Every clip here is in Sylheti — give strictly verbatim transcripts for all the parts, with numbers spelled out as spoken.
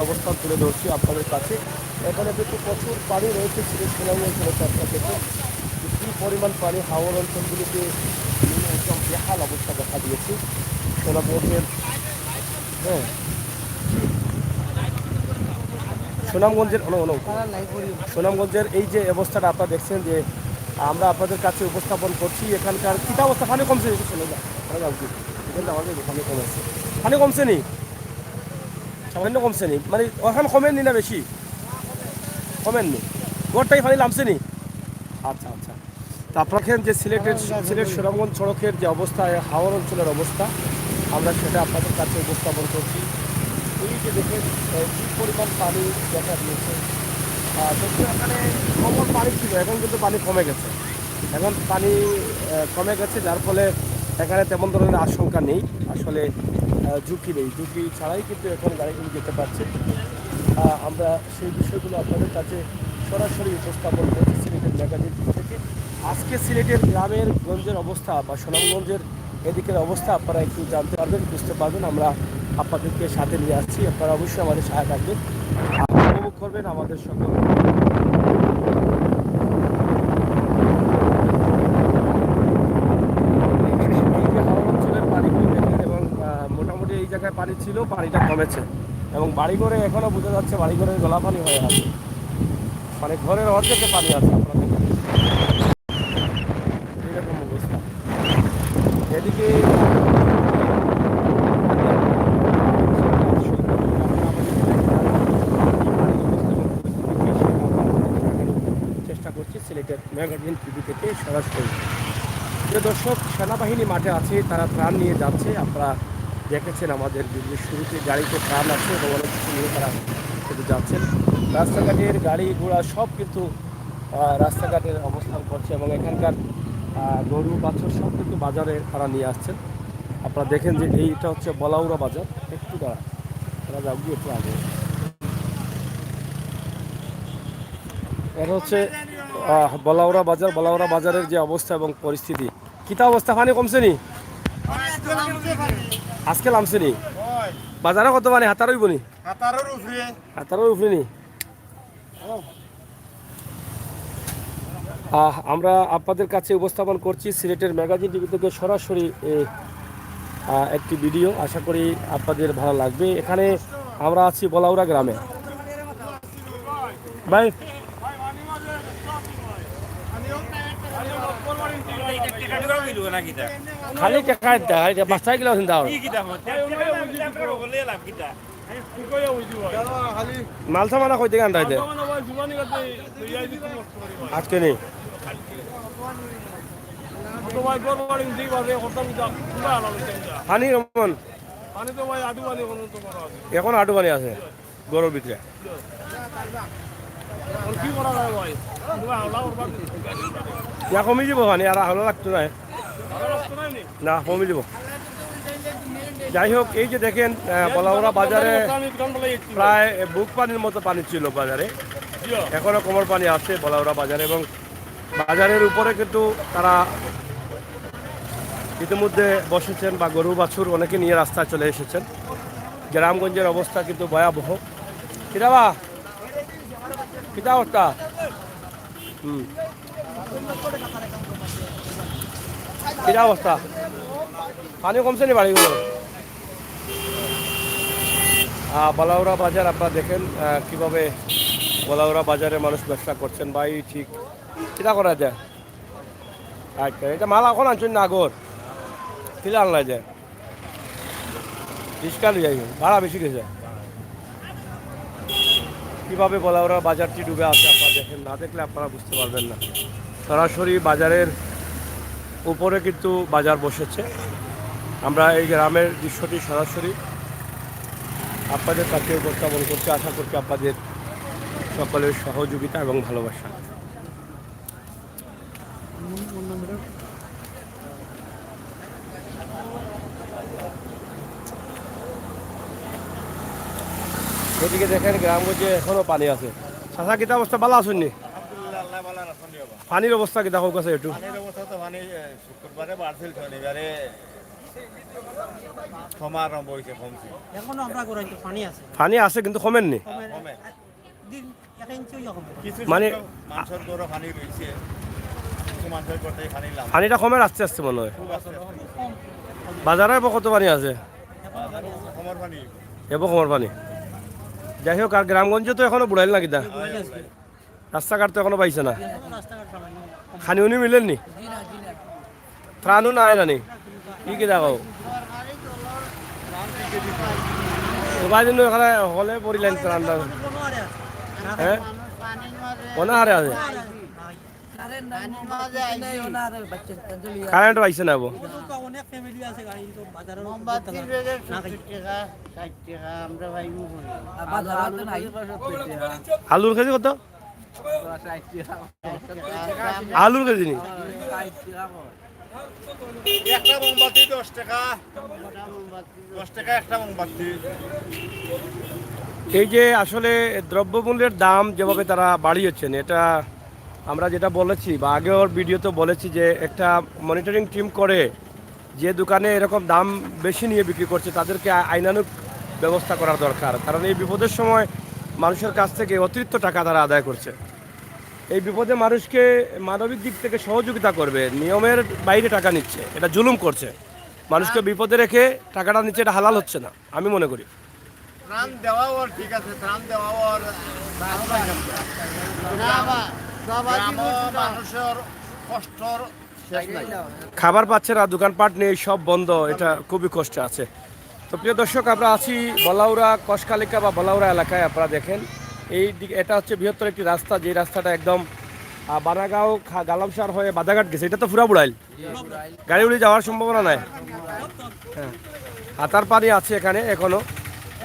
অবস্থা তুলে ধরছি আপনাদের কাছে। এখানে কিন্তু প্রচুর পানি রয়েছে সিলেট সুনামগঞ্জ সড়কে, আপনারা দেখুন যে কী পরিমাণ পানি। হাওর অঞ্চলগুলিতে একদম বেহাল অবস্থা দেখা দিয়েছে সুনামগঞ্জের। হ্যাঁ, সুনামগঞ্জের, হুনো, হুনো। সুনামগঞ্জের এই যে অবস্থাটা আপনারা দেখছেন যে আমরা আপনাদের কাছে উপস্থাপন করছি, এখানকার কিতা অবস্থা? পানি কমছে, একটু চলে যাও, চলে যাও, কি? এখানে আমাদের পানি কমেছে, পানি কমছে নি, সামান্য কমছে নি, মানে ওখান কমের নি না বেশি? কমের নি, গোটাই পানি লামছে নি? আচ্ছা, আচ্ছা। তো আপনারা দেখেন যে সিলেটের, সিলেট সুনামগঞ্জ সড়কের যে অবস্থা, এই হাওর অঞ্চলের অবস্থা, আমরা সেটা আপনাদের কাছে উপস্থাপন করছি। এই যে দেখেন, আহ, কি পরিমাণ পানি দেখা দিয়েছে। আহ, যদিও এখানে কমর পানি ছিল, এখন কিন্তু পানি কমে গেছে। এখন পানি, আহ, কমে গেছে, যার ফলে এখানে তেমন ধরনের আশঙ্কা নেই, আসলে, আহ, ঝুঁকি নেই। ঝুঁকি ছাড়াই কিন্তু এখন গাড়িগুলো যেতে পারছে। আহ, আমরা সেই বিষয়গুলো আপনাদের কাছে সরাসরি উপস্থাপন করছি সিলেটের ম্যাগাজিন থেকে। আজকে সিলেটের গ্রামের গঞ্জের অবস্থা বা সুনামগঞ্জের এদিকের অবস্থা আপনারা একটু জানতে পারবেন, বুঝতে পারবেন। আমরা আপনাদেরকে সাথে নিয়ে আসছি, আপনারা অবশ্যই আমাদের সাথে থাকবেন, আর উপভোগ করবেন আমাদের সকল। এই যে হাওর অঞ্চলের পানিগুলো দেখেন, এবং, আহ, মোটামুটি এই জায়গায় পানি ছিল, পানিটা কমেছে, এবং বাড়িঘরে এখনো বোঝা যাচ্ছে বাড়িঘরের গলা পানি হয়ে আছে, মানে ঘরের অর্ধেকে পানি আছে। আপনাদের এইরকম অবস্থা। এদিকে চেষ্টা করছি সিলেটের ম্যাগাজিন টিভি থেকে সরাসরি। প্রিয় দর্শক, সেনাবাহিনী মাঠে আছে, তারা ত্রাণ নিয়ে যাচ্ছে। আপনারা দেখেছেন আমাদের ভিডিওর শুরুতে গাড়িতে ত্রাণ আছে এবং অনেক কিছু নিয়ে তারা কিন্তু যাচ্ছেন। রাস্তাঘাটের গাড়ি ঘোড়া সব কিন্তু, আহ, রাস্তাঘাটের অবস্থান করছে এবং এখানকার, আহ, গরু বাছুর সব কিন্তু বাজারে তারা নিয়ে আসছেন। আপনারা দেখেন যে এইটা হচ্ছে বলাউড়া বাজার, একটু দাঁড়া, তারা যাও গিয়ে একটু আগে। এটা হচ্ছে, আহ, বলাউড়া বাজার। বলাউড়া বাজারের যে অবস্থা এবং পরিস্থিতি, কিতা অবস্থা? পানি কমছে নি? আজকে লামছে নি? বাজারে কত পানি? হাতার অইবো নি? হাতারর উপরে। হাতারর উপরে নি? আহ, আমরা আপনাদের কাছে উপস্থাপন করছি সিলেটের ম্যাগাজিন টিভি থেকে সরাসরি, এ, আহ, একটি ভিডিও। আশা করি আপনাদের ভালো লাগবে। এখানে আমরা আছি বলাউড়া গ্রামে। ভাই, খালি টেকা দিতা, খালি টেকা পাঁচ ছয় কিলো চিন্তা করো। মাল সামানা কই থেকে আনতাইতে? আজকে নেই। পানি কেমন? এখন আটু পানি আছে ঘরর ভিতরে। ইয়া কমি যাব পানি, আর হাওলা লাগতো না। না, কমি যাব। যাই হোক, এই যে দেখেন, আহ, বলাউড়া বাজারে প্রায় বুক পানির মতো পানি ছিল বাজারে, এখনো কোমর পানি আছে বলাউড়া বাজারে। এবং বাজারের উপরে কিন্তু তারা ইতিমধ্যে বসেছেন বা গরু বাছুর অনেকে নিয়ে রাস্তায় চলে এসেছেন। গ্রামগঞ্জের অবস্থা কিন্তু ভয়াবহ। কিরা বা? কিতা অবস্থা? হুম। কিরা অবস্থা? পানি কমছে নি বাড়িঘর? আহ, বলাউড়া বাজার আপনারা দেখেন, আহ, কিভাবে বলাউড়া বাজারে মানুষ ব্যবসা করছেন। ভাই, ঠিক কিতা করা যায়? আচ্ছা, এটা মাল এখন আনছেন না আগর? কিলা আনলা যায়? রিক্সা লই যাই, ভাড়া বেশি গেছে। কিভাবে বলাউড়ার বাজারটি ডুবে আছে আপনারা দেখেন, না দেখলে আপনারা বুঝতে পারবেন না। সরাসরি বাজারের উপরে কিন্তু বাজার বসেছে। আমরা এই গ্রামের দৃশ্যটি সরাসরি আপনাদের কাছে উপস্থাপন করছি। আশা করছি আপনাদের সকলের সহযোগিতা এবং ভালোবাসা। এদিকে দেখেন, গ্রামগঞ্জে এখনো পানি আছে। চাচা, কিতা অবস্থা? ভালা আছইন নি? আলহামদুলিল্লাহ, আল্লাহ ভালা রাখছইন নি বাবা। পানির অবস্থা কিতা, কউক্কা চাই একটু? পানির অবস্থা তো পানি, এ, শুক্রবারে বাড়ছিল, শনিবারে কমা আরম্ভ হয়েছে, কমছে। এখনো আমরা করাই তো পানি আছে। পানি আছে কিন্তু কমের নি। কমের কমে। দিন এক ইঞ্চি ইয়া কমে। কিছু মানে- সংখ্যক মানুষের ঘরও পানি রয়েছে, কিছু মানুষের ঘরটাই পানি লাম। পানিটা কমের আস্তে আস্তে মনে হয়। খুব আস্তে আস্তে। বাজারে এবার কত পানি আছে? বাজারে কমর পানি। এবার কমর পানি। যাই হোক, আর গ্রামগঞ্জে তো এখনো বুড়াইল না কিতা? রাস্তাঘাট তো এখনো পাইছে না। এখনো রাস্তাঘাট সামান্য। খানি উনি মিলেন নি? ত্রাণও না আয় না নি? কি কি দেখো? তো ভাই জন্য এখানে হলে পড়িলেন ত্রাণটা। মানুষ অনাহারে আছে। হ্যাঁ? অনাহারে আছে। কারেন্ট পাইছে না এবার। অনেক ফ্যামিলি আছে গাড়ি তো বাজারে মোমবাতির প্যাকেট সত্তর টাকা, ষাট টাকা, আমরা পাইব কই? আলুর কেজি কত? আলুর কেজি নি? একটা মোমবাতি দশ টাকা, দশ টাকা একটা মোমবাতি। এই যে আসলে দ্রব্যমূল্যের দাম যেভাবে তারা বাড়িয়েছেন, এটা আমরা যেটা বলেছি বা আগেও ভিডিওতে বলেছি যে একটা মনিটরিং টিম করে যে দোকানে এরকম দাম বেশি নিয়ে বিক্রি করছে তাদেরকে আ- আইনানুগ ব্যবস্থা করার দরকার, কারণ এই বিপদের সময় মানুষের কাছ থেকে অতিরিক্ত টাকা তারা আদায় করছে। এই বিপদে মানুষকে মানবিক দিক থেকে সহযোগিতা করবে, নিয়মের বাইরে টাকা নিচ্ছে, এটা জুলুম করছে। মানুষকে বিপদে রেখে টাকাটা নিচ্ছে, এটা হালাল হচ্ছে না আমি মনে করি। ত্রাণ দেওয়া ওর ঠিক আছে, ত্রাণ দেওয়া ওর না বা, বাবাজি গ্রামও বলছিল, মানুষের কষ্টর শেষ নাই। খাবার পাচ্ছে না, দোকানপাট নেই, সব বন্ধ, এটা খুবই কষ্টে আছে। তো প্রিয় দর্শক, আমরা আছি বলাউড়া কসকালিকা বা বলাউড়া এলাকায়। আপনারা দেখেন এই দিকে, এটা হচ্ছে বৃহত্তর একটি রাস্তা, যে রাস্তাটা একদম আহ, বানাগাঁও খা- গালামশার হয়ে বাদাঘাট গেছে, এটা তো পুরা বুড়াইল, গাড়ি উড়ি যাওয়ার সম্ভাবনা নাই। হ্যাঁ, হাতার পানি আছে এখানে এখনো।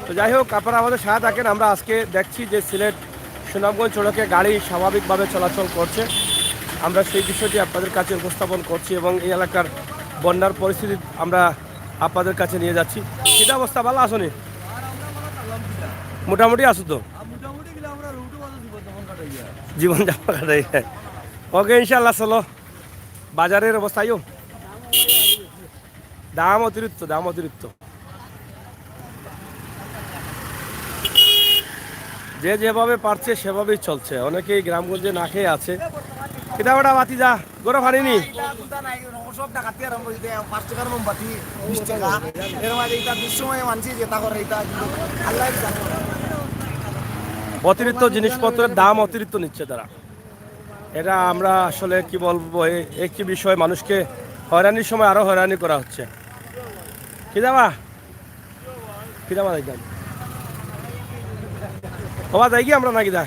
তো যাই হোক, আপনারা আমাদের সাথে থাকেন। আমরা আজকে দেখছি যে সিলেট সুনামগঞ্জ সড়কে গাড়ি স্বাভাবিকভাবে চলাচল করছে, আমরা সেই বিষয়টি আপনাদের কাছে উপস্থাপন করছি এবং এই এলাকার বন্যার পরিস্থিতি আমরা আপনাদের কাছে নিয়ে যাচ্ছি। কিতা অবস্থা, ভালা আছনি? মোটামুটি আছো তো? জীবন যাপন কাটাই। ওকে, ইনশাল্লাহ, চলো। বাজারের অবস্থাও দাম অতিরিক্ত, দাম অতিরিক্ত। যে যেভাবে পারছে সেভাবেই চলছে। অনেকেই গ্রামগঞ্জে না খেয়ে আছে। কিতা বেটা বাতি যা, গরম পানি নি? এটা দুটা নাই, সব ডাকাতি আরম্ভ হইতে, পাঁচ টাকার মোমবাতি, বিশ টাকা। এর মাঝে এটা দুঃসময়ে মানছি যে তা করে এটা, কিন্তু আল্লাহ জানে। অতিরিক্ত জিনিসপত্রের দাম অতিরিক্ত নিচ্ছে তারা। এটা আমরা আসলে কি বলবো, এই একটি বিষয় মানুষকে হয়রানির সময় আরো হয়রানি করা হচ্ছে। কি যাবা? কি যাবা একদম? বাবা, যাই কি আমরা নাকি দা?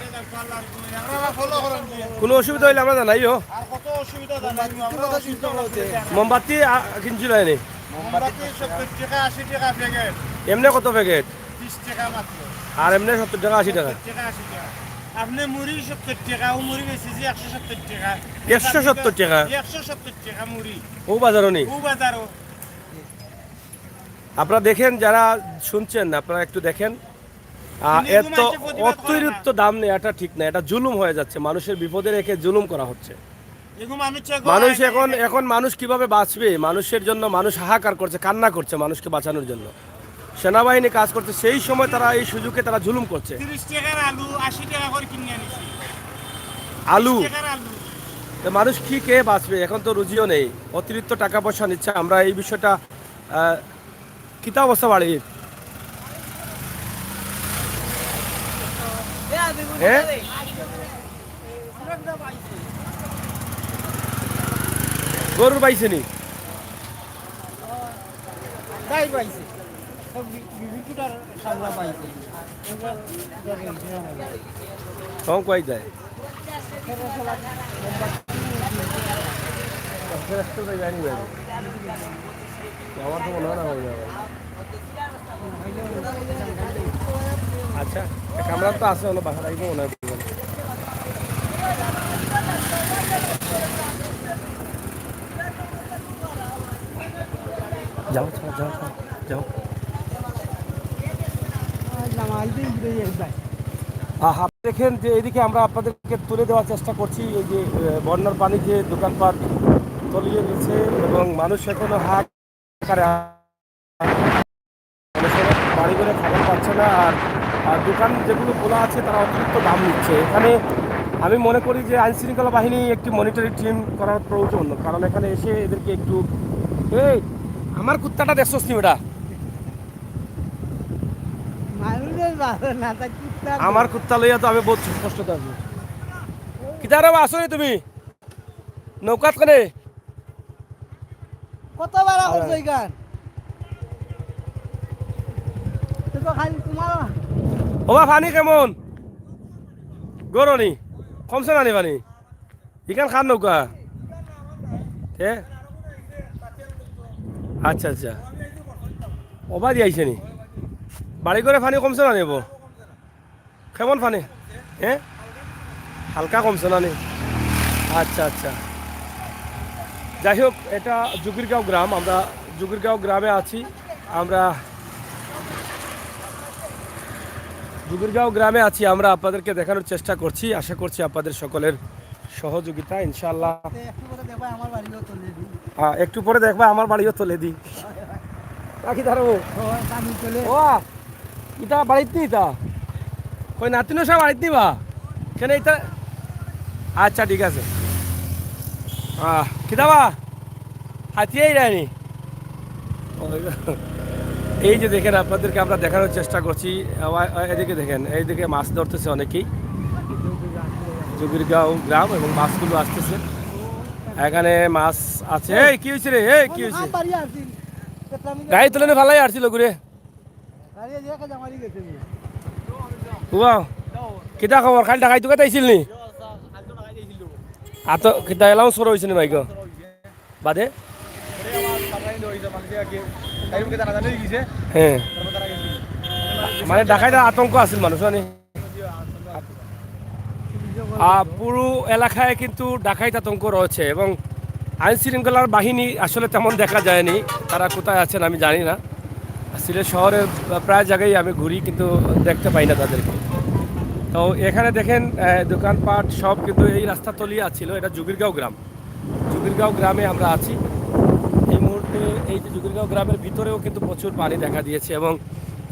কোনো অসুবিধা হইলে আমরা জানাইও। আর কত অসুবিধা জানাই, আমরা অসুবিধা করতে জানি। মোমবাতি আ, কিনছিল এনে। মোমবাতি সত্তর টাকা, আশি টাকা প্যাকেট, এমনি কত প্যাকেট? বিশ টাকা মাত্র। আর এমনি সত্তর টাকা, আশি টাকা। টাকা, আশি টাকা। আপনি মুড়ি সত্তর টাকা, ও মুড়ি বেশি যে একশো সত্তর টাকা। একশো সত্তর টাকা? একশো সত্তর টাকা মুড়ি। ও বাজারও নি? ও বাজারও। আপনারা দেখেন, যারা শুনছেন, আপনারা একটু দেখেন। আহ, কিন্তু এত মানুষের প্রতিবাদ করে না। অতিরিক্ত দাম নেই, এটা ঠিক না, এটা জুলুম হয়ে যাচ্ছে, মানুষের বিপদে রেখে জুলুম করা হচ্ছে। এগু মানুষ মানুষ এখন, এখন মানুষ কিভাবে বাঁচবে? মানুষের জন্য মানুষ হাহাকার করছে, কান্না করছে মানুষকে বাঁচানোর জন্য। সেনাবাহিনী কাজ করছে, সেই সময় তারা এই সুযোগে তারা জুলুম করছে। তিরিশ টাকার আলু আশি টাকা করে কিনে আনিছি। আলু, টাকার আলু। তো মানুষ কি খেয়ে বাঁচবে? এখন তো রুজিও নেই, অতিরিক্ত টাকা পয়সা নিচ্ছে। আমরা এই বিষয়টা আহ, কিতা অবস্থা বাড়ির? হ্যাঁ? গরুর পাইছে নি? তাই পাইছে। সব বি- বিভিন্ন সামলা পাইছে। কম কই যায়? আমার তো মনে হয় না হয়ে যাবে। আচ্ছা, ক্যামেরা তো আছে, হলো বাসা থাকবে মনে হয়। যাও, যাও, যাও, যাও, যাও। আহা, দেখেন যে এদিকে আমরা আপনাদেরকে তুলে দেওয়ার চেষ্টা করছি, এই যে আহ, বন্যার পানি যে দোকানপাট তলিয়ে গেছে এবং মানুষ এখনো হাত কারণে বাড়ি করে খাবার পাচ্ছে না। আর আর দোকান যেগুলো খোলা আছে, তারা অতিরিক্ত দাম নিচ্ছে। এখানে আমি মনে করি যে আইন শৃঙ্খলা বাহিনী একটি মনিটরিং টিম করার প্রয়োজন, কারণ এখানে এসে এদেরকে একটু, এই, আমার কুত্তাটা দেখছস নি বেটা? মানুষের বাসা না, তাই কুত্তা আমার কুত্তা লইয়া তো আমি বহুত কষ্ট থাকবো। কিতা রে বা, আসো নি তুমি? নৌকাত কেনে? কত ভাড়া করছো এখান? তো খালি তোমার ওবা, পানি কেমন? গরনি? কমছে না নি পানি? ইখান কার নৌকা? এ? আচ্ছা, আচ্ছা। ওবা দি আইছে নি? বাড়ি করে পানি কমছে না নি ওবা? কেমন পানি? হ্যাঁ, হালকা কমছে না নি? আচ্ছা, আচ্ছা। যাই হোক, এটা জুগিরগাঁও গ্রাম, আমরা জুগিরগাঁও গ্রামে আছি। আমরা জুগিরগাঁও গ্রামে আছি, আমরা আপনাদেরকে দেখানোর চেষ্টা করছি। আশা করছি আপনাদের সকলের সহযোগিতা, ইনশাআল্লাহ। একটু পরে দেখবা আমার বাড়িও তুলে দি। হ্যাঁ, একটু পরে দেখবা আমার বাড়িও তুলে দি। রাখি দাঁড়াবো। ও, পানি চলে। ও, ইতা বাড়িত নি ইতা? কই নাতিনো সব বাড়িত নি বা? কেনে ইতা? আচ্ছা, ঠিক আছে। আহ, কিতা বা? হাতিয়া ইরানি। এই যে দেখেন, আপনাদেরকে আমরা দেখানোর চেষ্টা করছি। আবার এদিকে দেখেন, এইদিকে মাছ ধরতেছে অনেকেই। জুগিরগাঁও গ্রাম এবং মাছগুলো আসতেছে। এখানে মাছ আছে। এই, কি হয়েছে রে? এই, কি হয়েছে? গাড়ি তুলে নিয়ে ফালাই আসছিল ঘুরে। ওয়া, কিতা খবর? কাল ঢাকাই তুকাতে আইছিল নি? আতো কিতা এলাও সরো হইছে নি মাইকো? বাদে? হ্যাঁ। মানে ঢাকাইতে আতঙ্ক আছিল মানুষ, মানে? আহ, পুরো এলাকায় কিন্তু ডাকাইত আতঙ্ক রয়েছে এবং আইন শৃঙ্খলার বাহিনী আসলে তেমন দেখা যায়নি। তারা কোথায় আছেন আমি জানি না। সিলেট শহরে প্রায় জায়গায় আমি ঘুরি, কিন্তু দেখতে পাই না তাদেরকে। তো এখানে দেখেন, আহ, দোকানপাট সব কিন্তু এই রাস্তা তলিয়ে আছিল। এটা জুগিরগাঁও গ্রাম, জুগিরগাঁও গ্রামে আমরা আছি এই মুহূর্তে। এই যে জুগিরগাঁও গ্রামের ভিতরেও কিন্তু প্রচুর পানি দেখা দিয়েছে এবং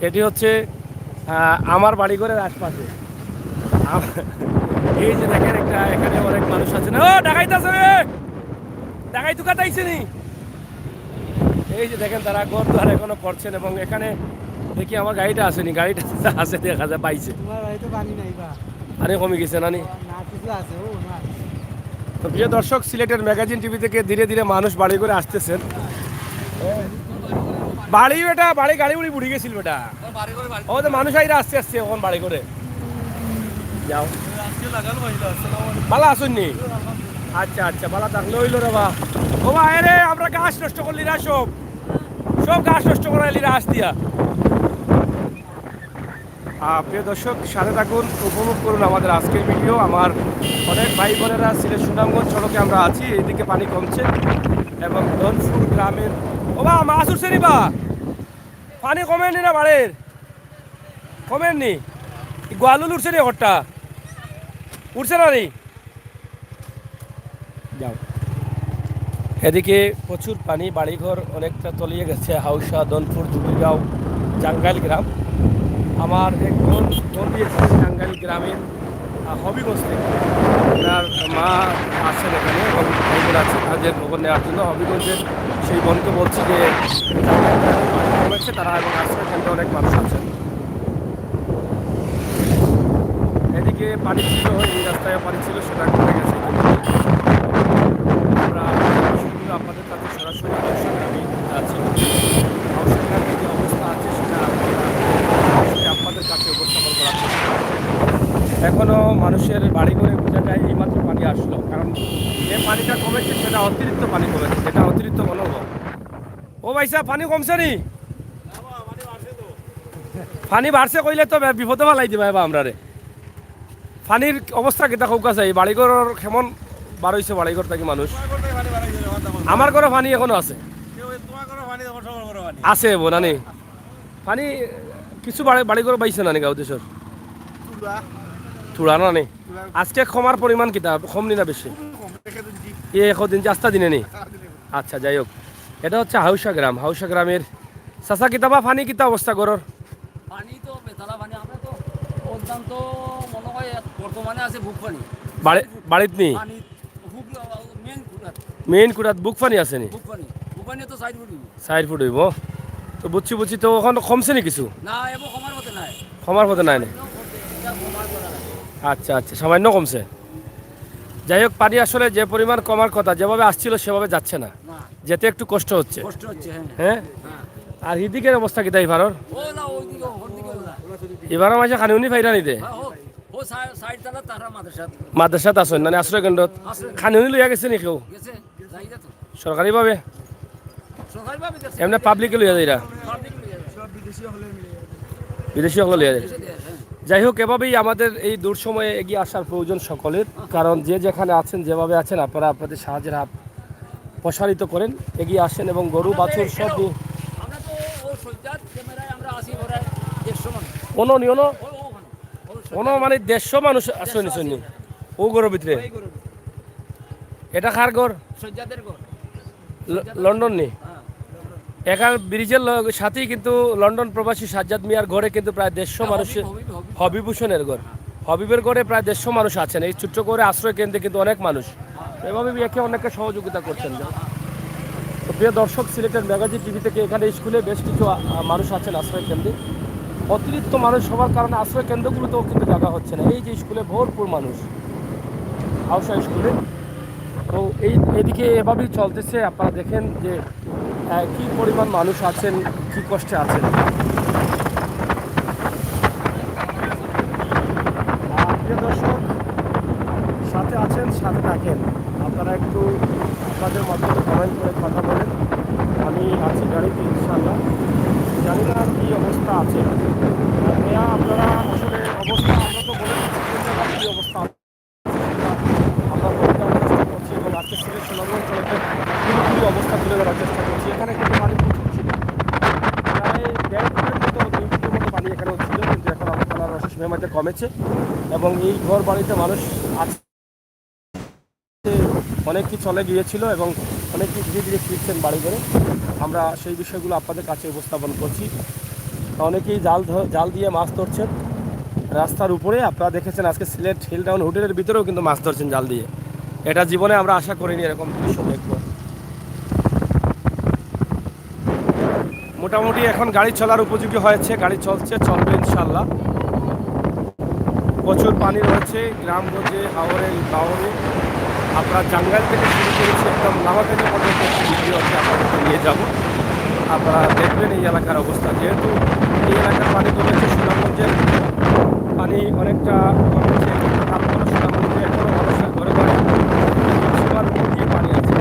এটি হচ্ছে, আহ, আমার বাড়িঘরের আশপাশে। আম-, এই যে দেখেন, একটা এখানে অনেক মানুষ আছে না। ও, ডাকাইত আছে রে! ডাকাইত তুকাতে আইছে নি? এই যে দেখেন, তারা ঘর দুয়ার এখনো করছেন এবং এখানে দেখি আমার গাড়িটা আসেনি, গাড়িটা আছে দেখা যায়, পাইছে। তোমার বাড়িতে পানি নাই বা? পানি কমে গেছে না নি? না, কিছু আছে, ও না। তো প্রিয় দর্শক, সিলেটের ম্যাগাজিন টিভি থেকে ধীরে ধীরে মানুষ বাড়ি করে আসতেছেন। বাড়ি বেটা, বাড়ি গাড়ি উড়ি বুড়ি গেছিল বেটা। ও তো মানুষ আইরা আস্তে আস্তে এখন বাড়ি করে। যাও। ভালা আছইন নি? আচ্ছা, আচ্ছা, ভালা থাকলে অইলো রে বা। ও বা, আরে, আমরা গাছ নষ্ট করলি না সব। সব গাছ নষ্ট করাইলি না আস দিয়া। আহ, প্রিয় দর্শক, সাথে থাকুন, উপভোগ করুন আমাদের আজকের ভিডিও। আমার অনেক ভাই বোনেরা সিলেট সুনামগঞ্জ সড়কে আমরা আছি, এইদিকে পানি কমছে এবং ধনপুর গ্রামের, ও বা, মাছ উঠছে নি বা? পানি কমের নি না বাড়ের? কমের নি? এই গোয়ালুল উঠছে নি ঘরটা? উঠছে না নি? যাও। এদিকে প্রচুর পানি, বাড়িঘর অনেকটা তলিয়ে গেছে। হাউশা, ধনপুর, জুগিরগাঁও, জাঙ্গাইল গ্রাম। আমার এক বোন, বোন দিয়েছে জাঙ্গাইল গ্রামে, আহ, হবিগঞ্জ থেকে। তার মা আছেন এখানে এবং ভাই বোন আছে, তাদের খবর নেওয়ার জন্য হবিগঞ্জের সেই বোনকে বলছি যে জাঙ্গাইল গ্রামে পানি কমেছে, তারা এবং আশ্রয় কেন্দ্রে অনেক মানুষ আছেন। এদিকে পানি ছিল, এই রাস্তায় পানি ছিল, সেটা কমে গেছে। আমরা শুধু আপনাদের কাছে সরাসরি হাউশা গ্রামে আছি। হাউশা গ্রামে যে অবস্থা আছে, সেটা আমরা সরাসরি আপনাদের কাছে উপস্থাপন করার চেষ্টা করছি। এখনো মানুষের বাড়ি ঘরে বোঝা যায় এইমাত্র পানি আসলো, কারণ যে পানিটা কমেছে, সেটা অতিরিক্ত পানি কমেছে, যেটা অতিরিক্ত মনোবল। ও ভাই সাহেব, পানি কমছে নি? পানি বাড়ছে কইলে তো বে-, বিপদে ফালাই দিবা এবার আমরারে। পানির অবস্থা কিতা কউক্কা চাই? বাড়িঘরর কেমন বার অইছে বাড়িঘর থাকি মানুষ? আমার ঘরে পানি এখনো আছে। আছে বো, না নি? পানি কিছু বাড়ি, বাড়িঘর বাইছে না নি গাঁও দেশর? থুড়া না নি? আজকে কমার পরিমাণ কিতা? কম নি না বেশি? এ, একদিন যে আস্তা দিনে নি? আচ্ছা, যাই হোক। এটা হচ্ছে হাউশা গ্রাম। হাউশা গ্রামের চাচা, কিতাবা পানি কিতা অবস্থা ঘরর? পানি তো বেতালা পানি, আমরা তো অত্যন্ত মনে হয় বর্তমানে আছে বুক পানি। বাড়ি-, বাড়িত নি? পানি বুক, মেইন কুড়াত। মেইন কুড়াত বুক পানি আছে নি? বুক পানি, বুক পানি তো চার ফুট অইব। চার ফুট অইব। তো বুঝছি, বুঝছি। তো এখন কমছে নি কিছু? না, এবার কমার মতো নাই। কমার মতো নাই নি? এটা কমার কথা নাই। আচ্ছা, আচ্ছা, সামান্য কমছে। যাই হোক, পানি আসলে যে পরিমাণ কমার কথা, যেভাবে আসছিল সেভাবে যাচ্ছে না, না। যেতে একটু কষ্ট হচ্ছে। কষ্ট হচ্ছে, হ্যাঁ। হ্যাঁ? হ্যাঁ। আর হিদিকের অবস্থা কিতা ইবারর? ও না, ওইদিকে, ওর দিকে ওরা। ইবারর মাঝে খানি উনি পাইরা নিতে? হ্যাঁ, ও, ও সাই-, সাইড তালা তারা মাদ্রাসাত। মাদ্রাসাত আছইন, মানে আশ্রয় কেন্দ্রত। আশ্রয় কেন্দ্র। খানি উনি লইয়া গেছে নি কেউ? গেছে, যাই যা তো। সরকারিভাবে? সরকারিভাবে গেছে। এমনি পাবলিকে লইয়া যাইরা? পাবলিকে লইয়া যায়। বিদেশি হকলে লইয়া যায়। দেশে দেয়, হ্যাঁ। যাই হোক, এভাবেই আমাদের এই দুঃসময়ে এগিয়ে আসার প্রয়োজন সকলের, কারণ যে যেখানে আছেন, যেভাবে আছেন, আপনারা আপনাদের সাহায্যের হাত প্রসারিত করেন, এগিয়ে আসেন এবং গরু, আমরা তো বাছুর সব এখানেও, নিয়ে আমরা তো ও সজ্জাদ ক্যামেরায় আমরা আছি প্রায় দেড়শো মানুষ। অনো নি, অনো? ও, ও ওখানে। ও সজ্জাদ। অনো মানে দেড়শো মানুষ আছে নি, দেড়শো আছে। ও ঘরর ভিতরে? এই ঘরর ভিতরে। এটা কার ঘর? সজ্জাদের ঘর। ল-, লন্ডন নি? হ্যাঁ, লন্ডন। এখান ব্রিজের ল-, সাথেই কিন্তু লন্ডন প্রবাসী সাজ্জাদ মিয়ার ঘরে কিন্তু প্রায় দেড়শো হ্যাঁ, মানুষ। হবিব, হবিব, হবিব। হবিব হোসেনের ঘর। হবিবের ঘরে প্রায় দেড়শো মানুষ আছেন। এই ছোট্ট করে আশ্রয় কেন্দ্রে কিন্তু অনেক মানুষ। এভাবে একে অন্যকে সহযোগিতা করছেন। তো প্রিয় দর্শক, সিলেটের ম্যাগাজিন টিভি থেকে এখানে স্কুলে বেশ কিছু, আ, আ, মানুষ আছেন আশ্রয় কেন্দ্রে। অতিরিক্ত মানুষ হওয়ার কারণে আশ্রয় কেন্দ্রগুলোতেও কিন্তু জায়গা হচ্ছে না। এই যে স্কুলে ভরপুর মানুষ, হাউশা স্কুলে। তো এই, এদিকে এভাবেই চলতেছে। আপনারা দেখেন যে, আহ, কি পরিমাণ মানুষ আছেন, কি কষ্টে আছেন। আহ, প্রিয় দর্শক, সাথে আছেন, সাথে থাকেন। আপনারা একটু আপনাদের মতো কমেন্ট করে কথা বলেন। আমি আছি গাড়িতে, ইনশাআল্লাহ। জানি না কি অবস্থা আছে। আর ভাইয়া, আপনারা আসলে অবস্থা, আমরা তো বলে দিচ্ছি কোন জায়গায় কি অবস্থা। আমরা বলতে চেষ্টা করছি এবং আজকে সিলেট সুনামগঞ্জ সড়কের পুরোপুরি অবস্থা তুলে ধরার চেষ্টা করছি। এখানে কিন্তু পানি প্রচুর ছিল, প্রায় দেড় ফুটের মতো, দুই ফুটের মতো পানি এখানেও ছিল, কিন্তু এখন আল্লাহ তাআলার অশেষ মেহেরবানিতে কমেছে এবং এই ঘর বাড়িতে মানুষ আছে, অনেকেই চলে গিয়েছিল এবং অনেকেই ধীরে ধীরে ফিরছেন বাড়ি ঘরে। আমরা সেই বিষয়গুলো আপনাদের কাছে উপস্থাপন করছি। অনেকেই জাল ধ-, জাল দিয়ে মাছ ধরছেন রাস্তার উপরে। আপনারা দেখেছেন আজকে সিলেট হিল টাউন হোটেলের ভিতরেও কিন্তু মাছ ধরছেন জাল দিয়ে। এটা জীবনে আমরা আশা করিনি এরকম দৃশ্য দেখব। মোটামুটি এখন গাড়ি চলার উপযোগী হয়েছে, গাড়ি চলছে, চলবে ইনশাআল্লাহ। প্রচুর পানি রয়েছে গ্রামগঞ্জে, হাওরে, বাওরে। আপনারা জাঙ্গাইল থেকে শুরু করেছি, একদম লামাকাজা পর্যন্ত একটি ভিডিও আছে, আপনাদেরকে নিয়ে যাব। আপনারা দেখবেন এই এলাকার অবস্থা। যেহেতু এই এলাকার পানি কমেছে, সুনামগঞ্জের পানি অনেকটা কমেছে, তারপরে সুনামগঞ্জে এখনো মানুষের ঘরে ঘরে সীমার উপর দিয়ে পানি আছে।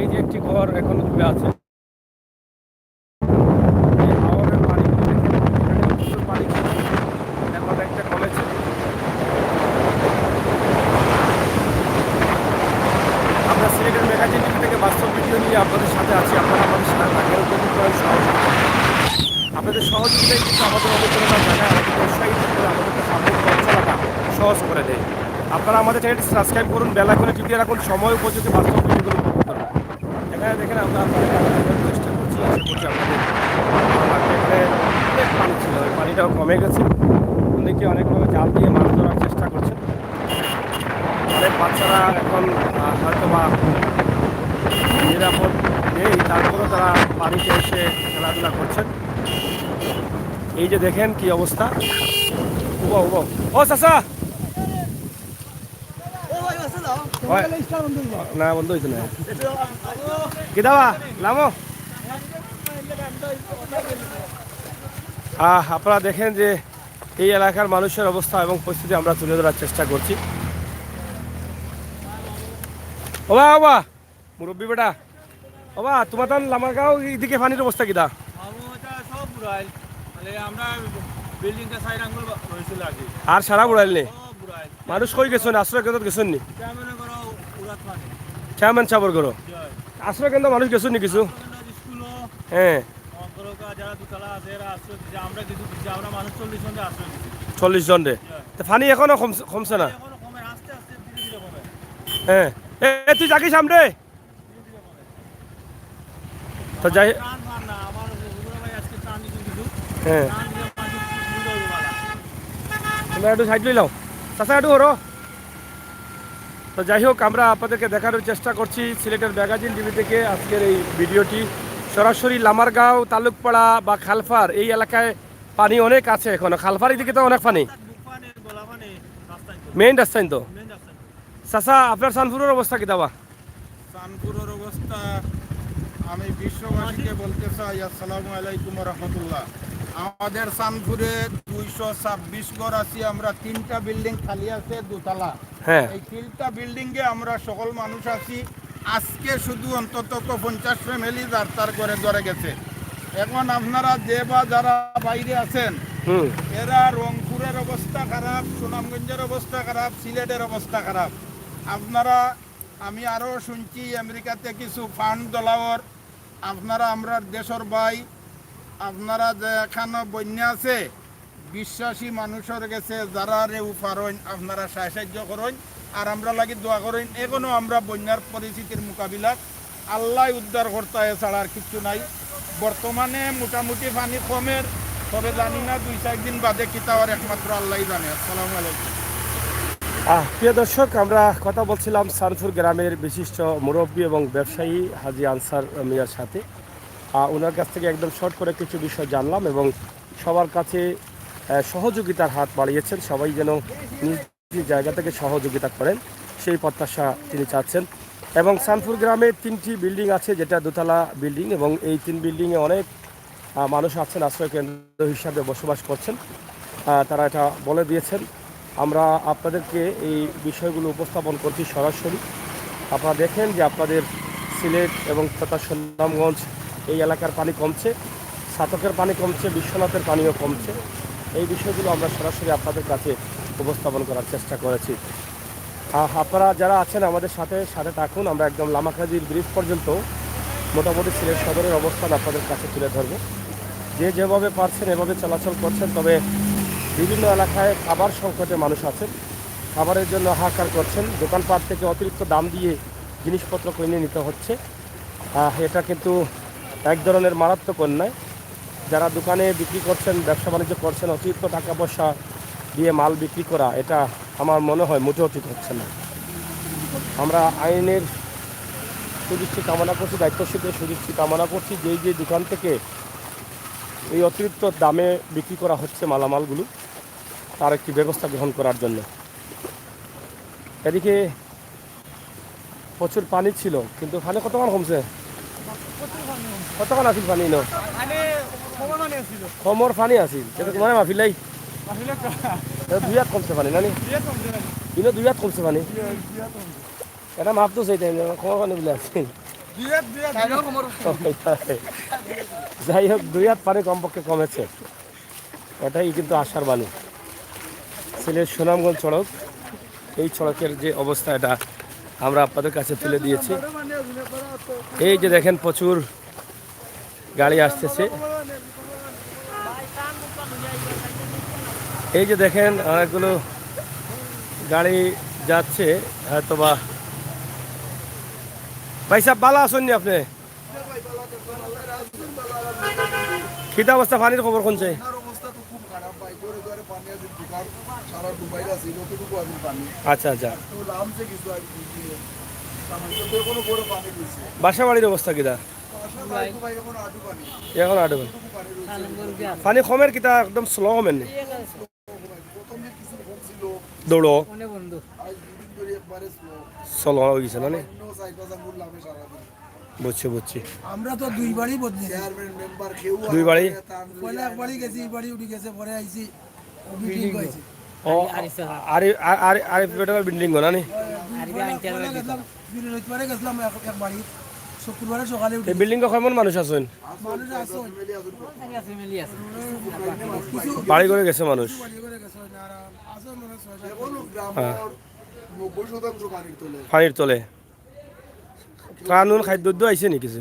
এই যে একটি ঘর এখনো ডুবে আছে। এই হাওরের পানিগুলো দেখেন, এখানে প্রচুর পানি ছিল, এখন একটা কমেছে। আমরা সিলেটের ম্যাগাজিন টিভি থেকে বাস্তব ভিডিও নিয়ে আপনাদের সাথে আছি, আপনারা আমাদের সাথে থাকেন, উপভোগ করেন, সহযোগিতা করেন। আপনাদের সহযোগিতাই কিন্তু আমাদের অনুপ্রেরণা জায়গায় আমাদেরকে উৎসাহিত করে, আমাদেরকে সাপোর্ট করে চলাটা সহজ করে দেয়। আপনারা আমাদের চ্যানেলটি সাবস্ক্রাইব করুন, বেল আইকনে টিপিয়ে রাখুন, সময় উপযোগী বাস্তব ভিডিওগুলো উপভোগ করুন। এখানে দেখেন, আমরা আপনাদের দেখানোর চেষ্টা করছি, আশা করছি আপনাদের ভালো লাগবে। এখানে অনেক পানি ছিল, ওই পানিটাও কমে গেছে। অনেকে অনেকভাবে জাল দিয়ে মাছ ধরার চেষ্টা করছেন। অনেক বাচ্চারা এখন, আহ, হয়তো বা নিরাপদ নেই, তারপরেও তারা পানিতে এসে খেলাধুলা করছেন। এই যে দেখেন কি অবস্থা। উবা, উবা। ও চাচা! না, বন্ধ হয়েছে না। কিতা বা? নামো। আহ, আপনারা দেখেন যে এই এলাকার মানুষের অবস্থা এবং পরিস্থিতি আমরা তুলে ধরার চেষ্টা করছি। ও বা, ও বা, মুরব্বী বেটা, ও বা, তোমার তান লামারগাঁও এদিকে পানির অবস্থা কিতা? বাবু, এটা সব বুড়াইল। মানে, আমরা বিল্ডিংটা চাইর আঙ্গুল বা-, হয়েছিল আগে। আর সারা বুড়াইল নি? সব বুড়াইল। মানুষ কই গেছেন? আশ্রয় কেন্দ্রত গেছেন নি? চেয়ারম্যানের ঘরও উড়াত পানি। চেয়ারম্যান সাহেবের ঘরও? জি, হয়। আশ্রয় কেন্দ্র মানুষ গেছেন নি কিছু? আশ্রয় কেন্দ্র, স্কুলও। হ্যাঁ। অন্তরকা যারা দোতলা আছে, এরা আশ্রয় দিছে, আমরা কিছু দিছি, আমরা মানুষ চল্লিশ জনকে আশ্রয় দিছি। চল্লিশ জনরে? জি। তো পানি এখনো কমছে, কমছে না? এখনো কমে, আস্তে আস্তে ধীরে ধীরে কমে। হ্যাঁ। এ, এ, তুই যাকি সামনে? ধীরে ধীরে কমে। তো যাই, হ্যাঁ, তোমরা একটু সাইড লই লাও, চাচা একটু ধরো। তো যাই হোক, আমরা আপনাদেরকে দেখানোর চেষ্টা করছি সিলেটের ম্যাগাজিন টিভি থেকে আজকের এই ভিডিওটি। সরাসরি লামারগাঁও, তালুকপাড়া বা খালফার এই এলাকায় পানি অনেক আছে এখনো। খালফার এদিকে তো অনেক পানি, মেইন রাস্তায় তো। চাচা, আপনার চানপুরের অবস্থা কিতা বা? চানপুরের অবস্থা, আমি বিশ্ববাসীকে বলতে চাই, আসসালামু আলাইকুম ওয়া রাহমাতুল্লাহ। আমাদের চানপুরে দুইশো ছাব্বিশ ঘর আছি আমরা, তিনটা বিল্ডিং খালি আছে, দোতলা। হ্যাঁ। এই তিনটা বিল্ডিং এ আমরা সকল মানুষ আছি। আজকে শুধু অন্তত পঞ্চাশ ফ্যামিলি যার তার ঘরে ধরে গেছে। এখন আপনারা যে বা যারা বাইরে আছেন, হুম। এরা রংপুরের অবস্থা খারাপ, সুনামগঞ্জের অবস্থা খারাপ, সিলেটের অবস্থা খারাপ। আপনারা, আমি আরও শুনছি আমেরিকাতে কিছু ফান্ড দলাওয়ার, আপনারা আমরার দেশর ভাই, আপনারা যেখানো বন্যা আছে, বিশ্বাসী মানুষর গেছে যারারে পারইন আপনারা সাহায্য করইন, আর আমরার লাগি দোয়া করইন। এখনো আমরা বন্যার পরিস্থিতির মোকাবিলা, আল্লাহ উদ্ধার করতা, এছাড়া আর কিচ্ছু নাই। বর্তমানে মোটামুটি পানি কমের, তবে জানি না দুই চার দিন বাদে কিতা অর, একমাত্র আল্লাহই জানে। আসসালামু আলাইকুম। আহ, প্রিয় দর্শক, আমরা কথা বলছিলাম চানপুর গ্রামের বিশিষ্ট মুরব্বী এবং ব্যবসায়ী হাজী আনসার মিয়ার সাথে। আহ, ওনার কাছ থেকে একদম শর্ট করে কিছু বিষয় জানলাম এবং সবার কাছে, আহ, সহযোগিতার হাত বাড়িয়েছেন। সবাই যেন নিজ নিজ জায়গা থেকে সহযোগিতা করেন, সেই প্রত্যাশা তিনি চাচ্ছেন। এবং চানপুর গ্রামে তিনটি বিল্ডিং আছে, যেটা দোতলা বিল্ডিং, এবং এই তিন বিল্ডিংয়ে অনেক, আহ, মানুষ আছেন, আশ্রয় কেন্দ্র হিসাবে বসবাস করছেন। আহ, তারা এটা বলে দিয়েছেন। আমরা আপনাদেরকে এই বিষয়গুলো উপস্থাপন করছি সরাসরি। আপনারা দেখেন যে আপনাদের সিলেট এবং তথা সুনামগঞ্জ এই এলাকার পানি কমছে, ছাতকের পানি কমছে, বিশ্বনাথের পানিও কমছে। এই বিষয়গুলো আমরা সরাসরি আপনাদের কাছে উপস্থাপন করার চেষ্টা করেছি। আহ, আপনারা যারা আছেন আমাদের সাথে, সাথে থাকুন। আমরা একদম লামাকাজির ব্রিজ পর্যন্ত মোটামুটি সিলেট সদরের অবস্থান আপনাদের কাছে তুলে ধরবো। যে যেভাবে পারছেন এভাবে চলাচল করছেন, তবে বিভিন্ন এলাকায় খাবার সংকটে মানুষ আছেন, খাবারের জন্য হাহাকার করছেন। দোকানপাট থেকে অতিরিক্ত দাম দিয়ে জিনিসপত্র কিনে নিতে হচ্ছে। আহ, এটা কিন্তু এক ধরনের মারাত্মক অন্যায়। যারা দোকানে বিক্রি করছেন, ব্যবসা বাণিজ্য করছেন, অতিরিক্ত টাকা পয়সা দিয়ে মাল বিক্রি করা, এটা আমার মনে হয় মোটেও ঠিক হচ্ছে না। আমরা আইনের সুদৃষ্টি কামনা করছি, দায়িত্বশীলদের সুদৃষ্টি কামনা করছি, যেই যে দোকান থেকে এই অতিরিক্ত দামে বিক্রি করা হচ্ছে মালামালগুলো, তার একটি ব্যবস্থা গ্রহণ করার জন্য। এদিকে প্রচুর পানি ছিল, কিন্তু পানি কতখান কমছে? কতখান আছিল পানি ইনো? কমর পানি আছিল, কিন্তু তোমার মাফিলাই দুই হাত কমছে পানি, নানি? ইনো দুই হাত কমছে পানি। এটা মাপ তো সেই টাইম, কমর পানি বলে আছে। যাই হোক, দুই হাত পানি কমপক্ষে কমেছে। এটাই কিন্তু আশার বাণী। সিলেট সুনামগঞ্জ সড়ক, এই সড়কের যে অবস্থা, এটা আমরা আপনাদের কাছে তুলে দিয়েছি। এই যে দেখেন, প্রচুর গাড়ি আসতেছে। এই যে দেখেন, অনেকগুলো গাড়ি যাচ্ছে হয়তো বা। ভাই সাহেব, ভালা আছইন নি আপনি? কিতা অবস্থা, পানির খবর কনছে? পানির অবস্থা তো খুব খারাপ ভাই, ঘরে ঘরে পানি আছে, দোকান সারা ডুবাই আছে, যতটুকু আছে পানি। আচ্ছা, আচ্ছা। তো লামছে কিছু আর কি দিয়ে, সামান্য তো এখনো ঘরে পানি রয়েছে। বাসা বাড়ির অবস্থা কিতা? বাসা বাড়ি তো ভাই এখন আটু পানি। এখন আটু পানি। যতটুকু পানি রয়েছে। পানি কমের কিতা একদম স্লো কমের নি? প্রথমে কিছু কম ছিল। দৌড়ো। অনেক বন্ধ। আজ দুদিন ধরে একবারে স্লো। স্লো হয়ে গেছে না নি? অন্য চার পাঁচ আঙ্গুল লামে সারাদিন। বুঝছি, বুঝছি। আমরা তো দুই বাড়ি বদলেছি। চেয়ারম্যান, মেম্বার কেউ দুই বাড়ি? পয়লা এক বাড়ি গেছি, এই বাড়ি উঠি গেছে, পরে আইছি, বিল্ডিং হয়েছে। ও, আরিফ, আরিফ, আরিফ, আরিফ বেটার বিল্ডিং না নি? দুই, পয়লা, পয়লা গেছিলাম, বৃহস্পতিবারে গেছিলাম এক, এক বাড়ি, শুক্রবারে সকালে উঠি। এই বিল্ডিং কয়মন মানুষ আছেন? মানুষ আছে। বাড়ি করে গেছে মানুষ। বাড়ি করে গেছে, আর আছে মনে হয় ছয় সাত। হ্যাঁ। নব্বই শতাংশ পানির তলে। পানির তলে। ত্রাণ উন খাদ্য উদ্য আইছে নি কিছু?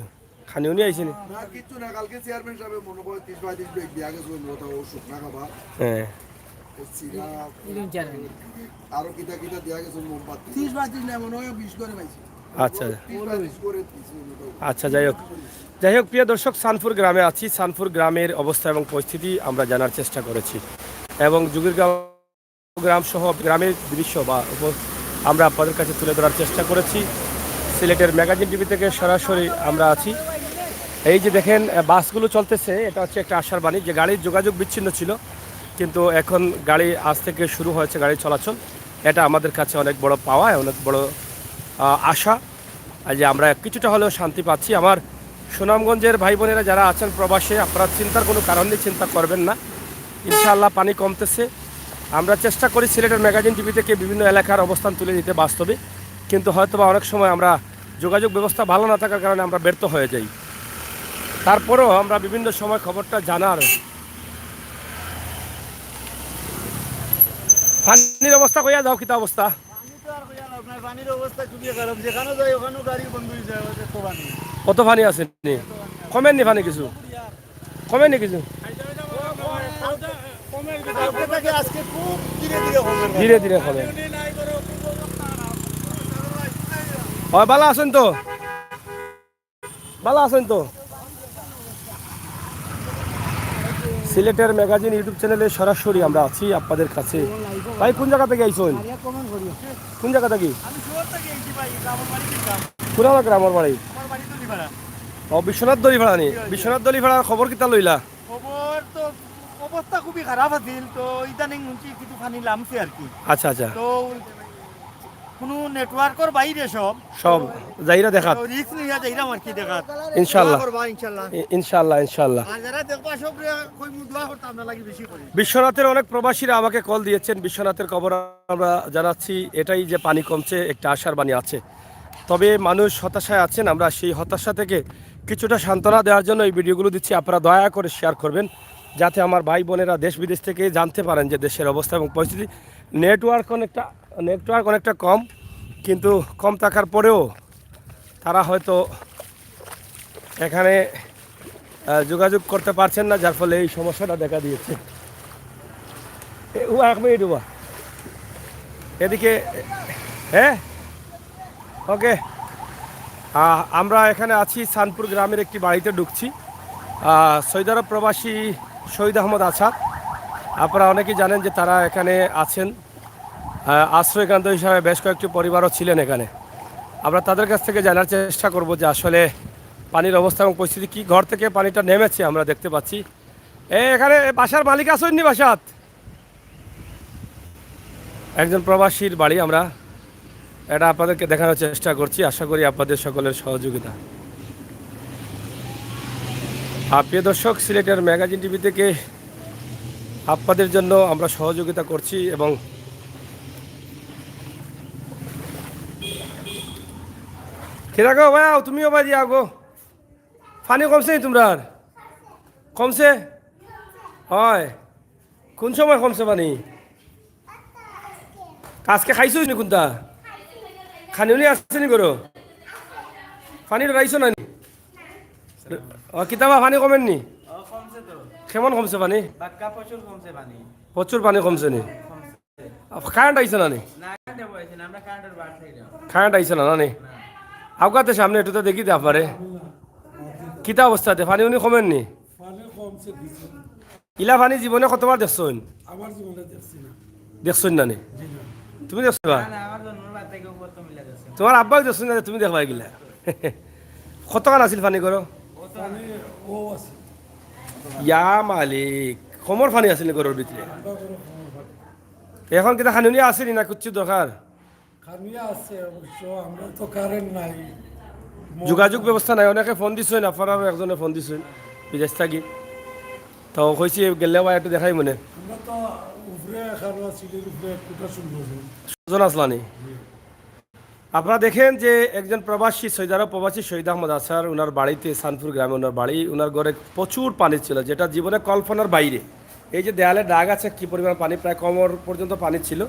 খানি উনি আইছে নি? না, কিচ্ছু না। কালকে চেয়ারম্যান সাহেব মনে হয় ত্রিশ পঁয়ত্রিশ ব্যাগ দিয়া গেছে, ওই মতো ও শুকনা খাবার। হ্যাঁ। ও চিরা, ইলুম চেয়ারম্যান। আরো কিতা কিতা দিয়া গেছে, মোমবাতি। ত্রিশ পঁয়ত্রিশ না, মনে হয় বিশ করে পাইছে। আচ্ছা। আচ্ছা, যাই হোক। যাই হোক, প্রিয় দর্শক, সানপুর গ্রামে আছি। সানপুর গ্রামের অবস্থা এবং পরিস্থিতি আমরা জানার চেষ্টা করেছি এবং জুগিরগাঁও গ্রাম সহ গ্রামের দৃশ্য বা উপ-, আমরা আপনাদের কাছে তুলে ধরার চেষ্টা করেছি। সিলেটের ম্যাগাজিন টিভি থেকে সরাসরি আমরা আছি। এই যে দেখেন, আহ, বাসগুলো চলতেছে, এটা হচ্ছে একটা আশার বাণী যে গাড়ির যোগাযোগ বিচ্ছিন্ন ছিল, কিন্তু এখন গাড়ি আজ থেকে শুরু হয়েছে গাড়ি চলাচল। এটা আমাদের কাছে অনেক বড় পাওয়া, অনেক বড়, আহ, আশা। আজ আমরা কিছুটা হলেও শান্তি পাচ্ছি। আমার সুনামগঞ্জের ভাই বোনেরা যারা আছেন প্রবাসে, আপনারা চিন্তার কোনো কারণ নেই, চিন্তা করবেন না। ইনশাআল্লাহ পানি কমতেছে। আমরা চেষ্টা করি সিলেটের ম্যাগাজিন টিভি থেকে বিভিন্ন এলাকার অবস্থান তুলে দিতে বাস্তবে, কিন্তু হয়তো বা অনেক সময় আমরা যোগাযোগ ব্যবস্থা ভালো না থাকার কারণে আমরা ব্যর্থ হয়ে যাই। তারপরেও আমরা বিভিন্ন সময় খবরটা জানার। পানির অবস্থা কইয়া যাও, কিতা অবস্থা? পানি তো আর কইয়া লাভ নাই, পানির অবস্থা খুবই খারাপ। যেখানে যাই ওখানেও গাড়ি বন্ধ হয়ে যায়, ওদের তো পানি। কত পানি আছে নি? কমের নি পানি কিছু? কমের নি কিছু? কালকে থেকে আজকে খুব ধীরে ধীরে কমে। ধীরে ধীরে কমে। হয়, ভালো আছেন তো? ভালো আছেন তো? সিলেটের ম্যাগাজিন YouTube চ্যানেলে সরাসরি আমরা আছি আপনাদের কাছে। ভাই, কোন জায়গা থেকে আইছেন? কোন জায়গা থেকে? আমি শহর থেকে এসেছি ভাই, গ্রামের বাড়ি থেকে। পুরানা গ্রামের বাড়ি? আমার বাড়ি দলিপাড়া। ও, বিশ্বনাথ দলিপাড়া নি? জি, জি। বিশ্বনাথ দলিপাড়ার খবর কিতা লইলা? খবর তো অবস্থা খুবই খারাপ আছিল, তো ইদানিং শুনছি কিছু পানি লামছে আর কি। আচ্ছা, আচ্ছা। তো কোনো নেটওয়ার্কর বাইরে সব। সব যাইরা দেখাত। তো রিস্ক নিয়ে যাইরাম আর কি দেখাত। ইনশাআল্লাহ। দোয়া করবা, ইনশাআল্লাহ। ই-, ইনশাআল্লাহ, ইনশাআল্লাহ। আর যারা দেখবা সব রে, কই মু দোয়া করতে আপনার লাগি বেশি করি। বিশ্বনাথের অনেক প্রবাসীরা আমাকে কল দিয়েছেন, বিশ্বনাথের খবর আমরা জানাচ্ছি, এটাই যে পানি কমছে, একটা আশার বাণী আছে। তবে মানুষ হতাশায় আছেন, আমরা সেই হতাশা থেকে কিছুটা সান্ত্বনা দেওয়ার জন্য এই ভিডিওগুলো দিচ্ছি। আপনারা দয়া করে শেয়ার করবেন, যাতে আমার ভাই বোনেরা দেশ বিদেশ থেকে জানতে পারেন যে দেশের অবস্থা এবং পরিস্থিতি। নেটওয়ার্ক অনেকটা, নেটওয়ার্ক অনেকটা কম, কিন্তু কম থাকার পরেও তারা হয়তো এখানে, আহ, যোগাযোগ করতে পারছেন না, যার ফলে এই সমস্যাটা দেখা দিয়েছে। এ, উবা, এক মিনিট উবা। এদিকে, হ্যাঁ, ওকে। আহ, আমরা এখানে আছি, সানপুর গ্রামের একটি বাড়িতে ঢুকছি। আহ, সৌদি আরব প্রবাসী শহীদ আহমদ আছাদ, আপনারা অনেকেই জানেন যে তারা এখানে আছেন। আহ, আশ্রয়কেন্দ্র হিসাবে বেশ কয়েকটি পরিবারও ছিলেন এখানে। আমরা তাদের কাছ থেকে জানার চেষ্টা করব যে আসলে পানির অবস্থা এবং পরিস্থিতি কী। ঘর থেকে পানিটা নেমেছে, আমরা দেখতে পাচ্ছি। এ, এখানে বাসার মালিক আছেন নি বাসাত? একজন প্রবাসীর বাড়ি, আমরা এটা আপনাদেরকে দেখানোর চেষ্টা করছি। আশা করি আপনাদের সকলের সহযোগিতা। আর প্রিয় দর্শক, সিলেটের ম্যাগাজিন টিভি থেকে আপনাদের জন্য আমরা সহযোগিতা করছি এবং কিরা গো ভাই, তুমিও বাড়ি আও গো। পানি কমছে নি তোমরার? কমছে? হয়। কোন সময় কমছে পানি? আজকে খাইছো নি কোনটা? খানি উনি আসছে নি করো? পানি রাইছো না নি? ও, কিতাবা পানি কমের নি? ও, কমছে তো। কেমন কমছে পানি? বাক্কা প্রচুর কমছে পানি। প্রচুর পানি কমছে নি? কমছে। আ, কারেন্ট আইছে না নি? না, কারেন্ট আইছে না, আমরা কারেন্টের বার থাকি না। কারেন্ট আইছে না, না নি? না। আউকাতে সামনে একটু তো দেখি দে আপনারে। কিতা অবস্থাতে? পানি উনি কমের নি? পানি কমছে কিছু। ইলা পানি জীবনে কতবার দেখছইন? আমার জীবনে দেখছি না। দেখছইন না নি? জি না। তুমি দেখছো বা? না, না, আমার জন্মের বাদ থেকে উপর তো মিলা যাচ্ছে না। তোমার আব্বাও দেখছইন না, তুমি দেখবা এগুলা। কতখান আছিল পানি করো? ও তো পানি ও আছে। ইয়া মালিক, কমর পানি আছিল ঘরর ভিতরে। আমরা কোনো খবর পাই না। এখন কিতা খানি উনি আছে নি না কিচ্ছু দরকার? খানি আছে অবশ্য, আমরা তো কারেন্ট নাই। যোগাযোগ ব্যবস্থা নাই, অনেকে ফোন দিছইন, আপনারারও একজনে ফোন দিছইন বিদেশ থাকি। তো কইছি গেলে বা একটু দেখাই মনে। আমরা তো উপরে খানো সিঁড়ির উপরে একটা সুন্দর। সুজন আসলানি। আপনারা দেখেন যে একজন প্রবাসী, সৌদি আরব প্রবাসী শহীদ আহমদ আছাদ, ওনার বাড়িতে, সানপুর গ্রামে ওনার বাড়ি, ওনার ঘরে প্রচুর পানি ছিল, যেটা জীবনে কল্পনার বাইরে। এই যে দেয়ালে দাগ আছে, কি পরিমাণ পানি, প্রায় কোমর পর্যন্ত পানি ছিল।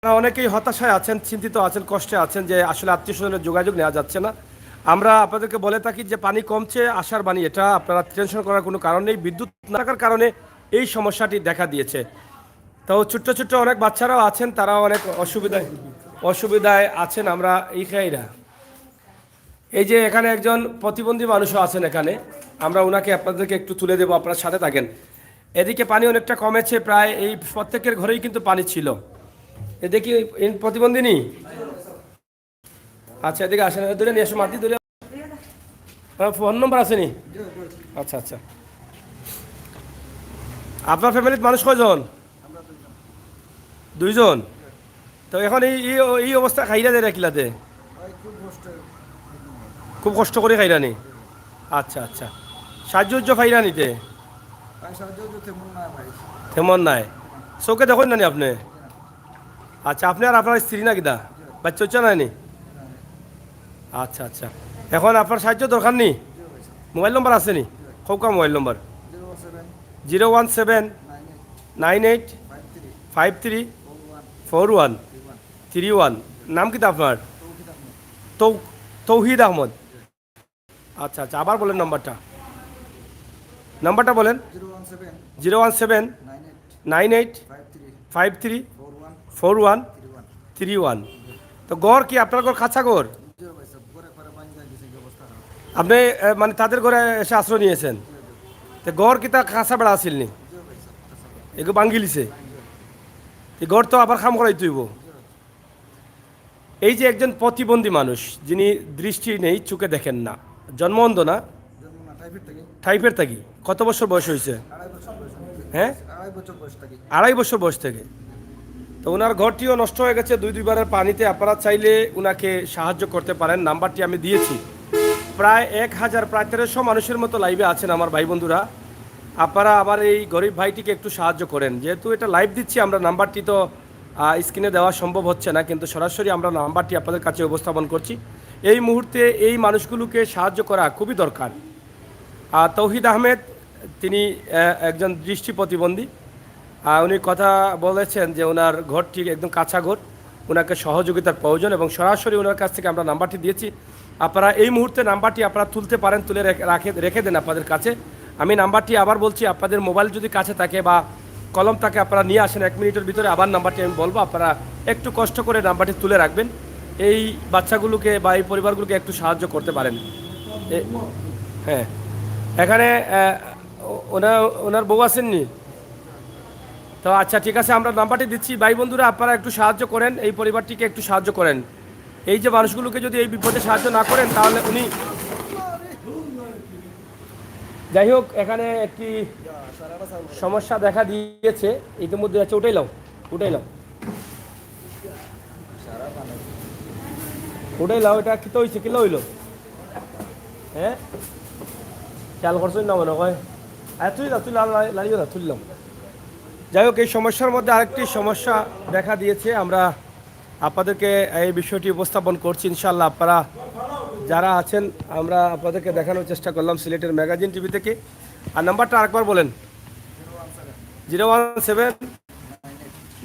তারা অনেকেই হতাশায় আছেন, চিন্তিত আছেন, কষ্টে আছেন যে আসলে আত্মীয় স্বজনের যোগাযোগ নেওয়া যাচ্ছে না। আমরা আপনাদেরকে বলে থাকি যে পানি কমছে, আশার বাণী এটা, আপনারা টেনশন করার কোনো কারণ নেই। বিদ্যুৎ না থাকার কারণে এই সমস্যাটি দেখা দিয়েছে। তো ছোট্ট ছোট্ট অনেক বাচ্চারাও আছেন, তারাও অনেক অসুবিধায়। অসুবিধায় আছেন আমরা এই খাইরা। এই যে এখানে একজন প্রতিবন্ধী মানুষও আছেন এখানে, আমরা ওনাকে আপনাদেরকে একটু তুলে দেবো, আপনারা সাথে থাকেন। এদিকে পানি অনেকটা কমেছে, প্রায় এই প্রত্যেকের ঘরেই কিন্তু পানি ছিল। এদিকে এই প্রতিবন্ধী নি? আচ্ছা, এদিকে আসেন, ধরে নিয়ে আসো, মাটি ধরে। আপনার ফোন নম্বর আছে নি? আচ্ছা, আচ্ছা। আপনার ফ্যামিলির মানুষ কয়জন? দুইজন। তো এখন এই, এই, এই অবস্থা খাইরা দেয় কিলাতে? ভাই, খুব কষ্ট। খুব কষ্ট করে খাইরা নি? আচ্ছা, আচ্ছা। সাহায্য উজ্জ পাইরা নিতে? ভাই, সাহায্য তো তেমন নাই ভাই। তেমন নাই। চোখে দেখেন না নি আপনি? আচ্ছা, আপনি আর আপনার স্ত্রী না কিতা? বাচ্চা উচ্চা নাই নি? আচ্ছা, আচ্ছা। এখন আপনার সাহায্য দরকার নি? মোবাইল নম্বর আছে নি? কউক্কা মোবাইল নম্বর। Zero one seven nine eight five three four one three one. নাম কিতা আপনার? তৌ-, তৌহিদ আহমদ। আচ্ছা, আচ্ছা, আবার বলেন নাম্বারটা। নাম্বারটা বলেন। Zero one seven nine eight five three four one three one. তো ঘর কি আপনার ঘর কাঁচা ঘর? আপনি, এ, মানে তাদের ঘরে এসে আশ্রয় নিয়েছেন? তো ঘর কিতা কাঁচা বেড়া আছিল নি? এগু ভাঙ্গিলিছে। এই ঘর তো আবার কাম করাইতে অইবো। এই যে একজন প্রতিবন্ধী মানুষ, যিনি দৃষ্টি নেই, চোখে দেখেন না, জন্ম অন্ধ না? জন্ম না, টাইফয়েড থাকি। টাইফয়েড থাকি। কত বছর বয়স হয়েছে? আড়াই বছর বয়স হয়েছে। হ্যাঁ? আড়াই বছর বয়স থাকি। আড়াই বছর বয়স থেকে। তো ওনার ঘরটিও নষ্ট হয়ে গেছে দুই দুইবারের পানিতে। আপনারা চাইলে ওনাকে সাহায্য করতে পারেন, নাম্বারটি আমি দিয়েছি। প্রায় এক হাজার, প্রায় তেরোশো মানুষের মতো লাইভে আছেন আমার ভাই বন্ধুরা। আপনারা আবার এই গরিব ভাইটিকে একটু সাহায্য করেন, যেহেতু এটা লাইভ দিচ্ছি আমরা, নাম্বারটি তো আহ, স্ক্রিনে দেওয়া সম্ভব হচ্ছে না, কিন্তু সরাসরি আমরা নাম্বারটি আপনাদের কাছে উপস্থাপন করছি। এই মুহূর্তে এই মানুষগুলোকে সাহায্য করা খুবই দরকার। আর তৌহিদ আহমেদ, তিনি, আহ, একজন দৃষ্টি প্রতিবন্ধী। আহ, উনি কথা বলেছেন যে ওনার ঘরটি একদম কাঁচা ঘর, ওনাকে সহযোগিতার প্রয়োজন এবং সরাসরি ওনার কাছ থেকে আমরা নাম্বারটি দিয়েছি। আপনারা এই মুহূর্তে নাম্বারটি আপনারা তুলতে পারেন, তুলে রেখে, রাখে, রেখে দেন আপনাদের কাছে। আমি নাম্বারটি আবার বলছি, আপনাদের মোবাইল যদি কাছে থাকে বা কলম থাকে, আপনারা নিয়ে আসেন, এক মিনিটের ভিতরে আবার নাম্বারটি আমি বলবো। আপনারা একটু কষ্ট করে নাম্বারটি তুলে রাখবেন, এই বাচ্চাগুলোকে বা এই পরিবারগুলোকে একটু সাহায্য করতে পারেন। এ-, হ্যাঁ, এখানে, আহ, ও-, ওনার, ওনার বউ আছেননি? তো আচ্ছা, ঠিক আছে, আমরা নাম্বারটি দিচ্ছি। ভাই বন্ধুরা, আপনারা একটু সাহায্য করেন, এই পরিবারটিকে একটু সাহায্য করেন। এই যে মানুষগুলোকে যদি এই বিপদে সাহায্য না করেন, তাহলে উনি, যাই হোক, এখানে একটি সমস্যা দেখা দিয়েছে ইতিমধ্যে। আচ্ছা, উঠাই লাও, উঠাই লাও, উঠাই লাও। এটা কিতা হইছে, কিলা হইল? হ্যাঁ, খেয়াল করছইন না মনে হয়। আচ্ছা, তুই না, তুই লাল, লাল, লালিও না, তুললাম। যাই হোক, এই সমস্যার মধ্যে আরেকটি সমস্যা দেখা দিয়েছে। আমরা আপনাদেরকে এই বিষয়টি উপস্থাপন করছি। ইনশাআল্লাহ, আপনারা যারা আছেন, আমরা আপনাদেরকে দেখানোর চেষ্টা করলাম সিলেটের ম্যাগাজিন টিভি থেকে। আর নাম্বারটা আরেকবার বলেন। Zero one seven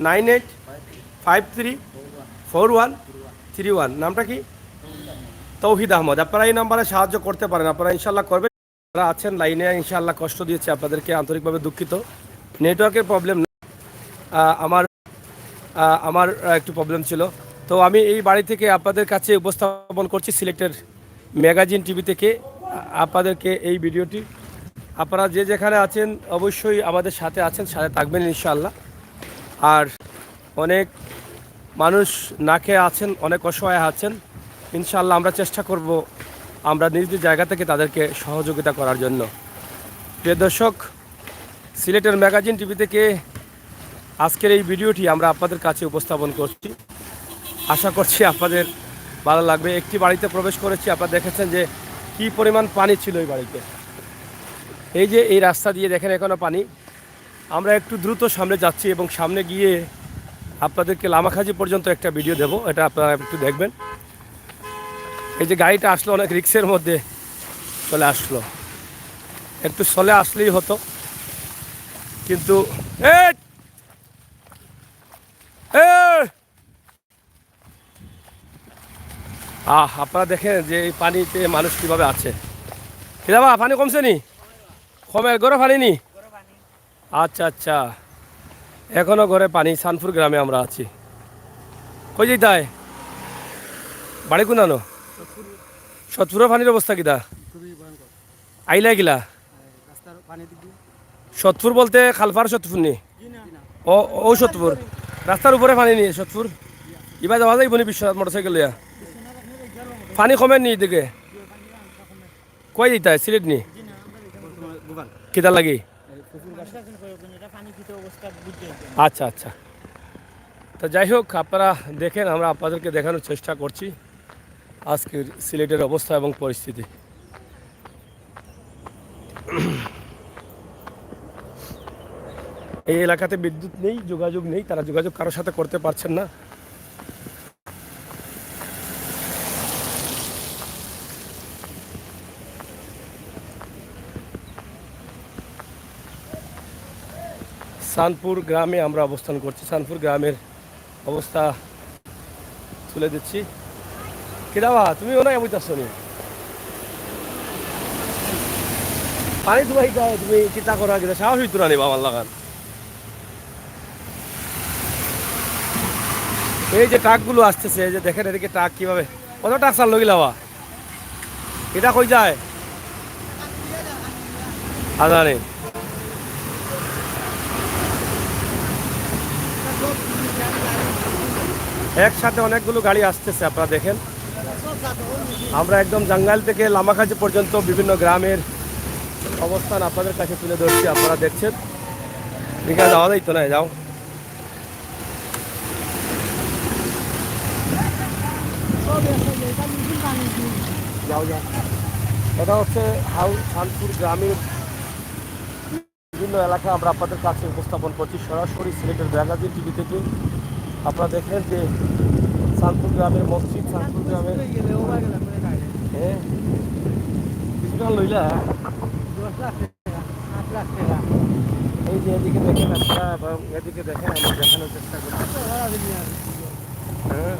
nine eight five three four one three one. নামটা কি? তৌহিদ আহমদ। আপনারা এই নাম্বারে সাহায্য করতে পারেন, আপনারা ইনশাআল্লাহ করবেন। যারা আছেন লাইনে, ইনশাআল্লাহ কষ্ট দিয়েছি আপনাদেরকে, আন্তরিকভাবে দুঃখিত। নেটওয়ার্কের প্রবলেম না, আহ, আমার, আহ, আমার, আহ, একটু প্রবলেম ছিল। তো আমি এই বাড়ি থেকে আপনাদের কাছে উপস্থাপন করছি সিলেটের ম্যাগাজিন টিভি থেকে, আ-, আপনাদেরকে এই ভিডিওটি। আপনারা যে যেখানে আছেন, অবশ্যই আমাদের সাথে আছেন, সাথে থাকবেন ইনশাআল্লাহ। আর অনেক মানুষ না খেয়ে আছেন, অনেক অসহায় আছেন। ইনশাআল্লাহ, আমরা চেষ্টা করব আমরা নিজ নিজ জায়গা থেকে তাদেরকে সহযোগিতা করার জন্য। প্রিয় দর্শক, সিলেটের ম্যাগাজিন টিভি থেকে আজকের এই ভিডিওটি আমরা আপনাদের কাছে উপস্থাপন করছি। আশা করছি আপনাদের ভালো লাগবে। একটি বাড়িতে প্রবেশ করেছি, আপনারা দেখেছেন যে কি পরিমাণ পানি ছিল এই বাড়িতে। এই যে এই রাস্তা দিয়ে দেখেন এখনও পানি। আমরা একটু দ্রুত সামনে যাচ্ছি এবং সামনে গিয়ে আপনাদেরকে লামাখাজি পর্যন্ত একটা ভিডিও দেব, এটা আপনারা একটু দেখবেন। এই যে গাড়িটা আসলো অনেক রিস্কের মধ্যে চলে আসলো, একটু চলে আসলেই হতো, কিন্তু এই, এই, আহ, আপনারা দেখেন যে এই পানিতে মানুষ কিভাবে আছে। কিরে বা, পানি কমছে নি? কমে, ঘরে পানি নি? আচ্ছা, আচ্ছা, এখনো ঘরে পানি। চানপুর গ্রামে আমরা আছি। কই যাইতায়? বাড়ি কোনানো? সতপুরর পানির অবস্থা কিতা? খুবই ভয়ঙ্কর। আইলা কিলা? রাস্তার পানি দিক দিয়ে। সতপুর বলতে খালপার সতপুর নি? জি না। ও, ও সতপুর। রাস্তার উপরে পানি নি সতপুর? ইবা যাওয়া যাইব নি বিশ্বনাথ মোটরসাইকেল লইয়া? পানি কমের নি এদিকে? কই যাইতা, সিলেট নি? কিতা লাগি? আচ্ছা, আচ্ছা। তো যাই হোক, আপনারা দেখেন, আমরা আপনাদেরকে দেখানোর চেষ্টা করছি আজকের সিলেটের অবস্থা এবং পরিস্থিতি। এই এলাকাতে বিদ্যুৎ নেই, যোগাযোগ নেই, তারা যোগাযোগ কারোর সাথে করতে পারছেন না। চানপুর গ্রামে আমরা অবস্থান করছি। চানপুর গ্রামের অবস্থা তুলে দিচ্ছি। কিতা বা, তুমি ওনাকে বইতাছ নি? পানি তুমি কিতা, তুমি কিতা করা, কিতা সাহস হইতো না নি বাবার লাগান? এই যে ট্রাকগুলো আসতেছে, এই যে দেখেন এদিকে ট্রাক কিভাবে, কত ট্রাক চাললো গিলা বা? এটা কই যায়? আদানে। একসাথে অনেকগুলো গাড়ি আসতেছে, আপনারা দেখেন। আমরা একদম জাঙ্গাইল থেকে লামাখাজি পর্যন্ত বিভিন্ন গ্রামের অবস্থান আপনাদের কাছে তুলে ধরছি, আপনারা দেখছেন। এদিকে যাওয়া যাইতো না, যাও। যাও, যাও। এটা হচ্ছে হাউ-, চানপুর গ্রামের বিভিন্ন এলাকা আমরা আপনাদের কাছে উপস্থাপন করছি সরাসরি সিলেটের ম্যাগাজিন টিভি থেকে। আপনারা দেখেন যে চানপুর গ্রামের মসজিদ, চানপুর গ্রামের, হ্যাঁ, কিছুটা লইলা। এই যে এদিকে দেখেন আপনারা এবং এদিকে দেখেন, আমি দেখানোর চেষ্টা করছি। হ্যাঁ।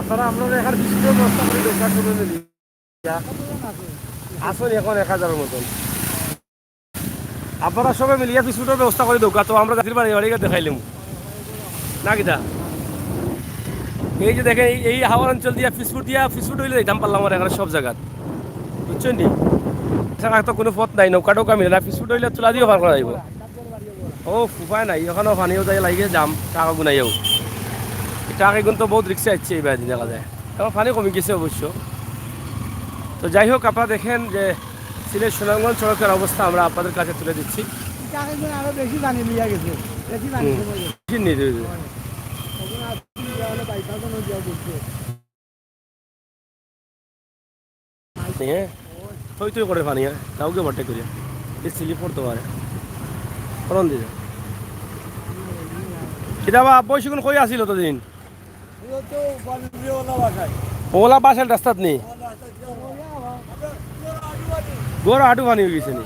আপনারা আপনারা এখানে বিশুদ্ধ ব্যবস্থা করে দরকার শুরু হয়ে দিন। আসুন এখন এক হাজারের মতন। আপনারা সবে মিলিয়া বিস্কুটের ব্যবস্থা করে দেউক্কা, তো আমরা জাতির বাড়ি বাড়ি গিয়া দেখাইলিমু। না কিতা? এই যে দেখেন, এই, এই হাওর অঞ্চল দিয়া বিস্কুট দিয়া, বিস্কুট হইলে যাইতাম পারলাম আর এখানে সব জায়গাত। বুঝছেন নি? এছাড়া তো কোনো পথ নাই, নৌকা টৌকা মিলে না, বিস্কুট হইলে তুলা দিয়েও পার করা যাইব। ও, উপায় নাই, এখানেও পানিও যাই লাগে, জাম, টাকা গুনাইও। টাকা গুন তো বহুত রিক্সা আসছে এই বাড়ি দেখা যায়। এখন পানি কমে গেছে অবশ্য। তো যাই হোক, আপনারা দেখেন যে সিলেট সুনামগঞ্জ সড়কের অবস্থা আমরা আপনাদের কাছে তুলে দিচ্ছি। আরো বেশি পানি নিয়ে গেছে, বেশি পানি হুম। কমে গেছে। বেশি নিয়ে গেছে। তখন আর কি হলো, বাইপাসও নদী আর ঘুরছে। হ্যাঁ, থই থই করে পানি, হ্যাঁ, কাউকে বটে করিয়া। এই স্লিপ করতে পারে। করন দিছে। কিতা বা, আব্বু শিকুন কই আছিল অতদিন? ওলা বাসাইল রাস্তাত নি? গড় আডু পানি হয়ে গেছে নি?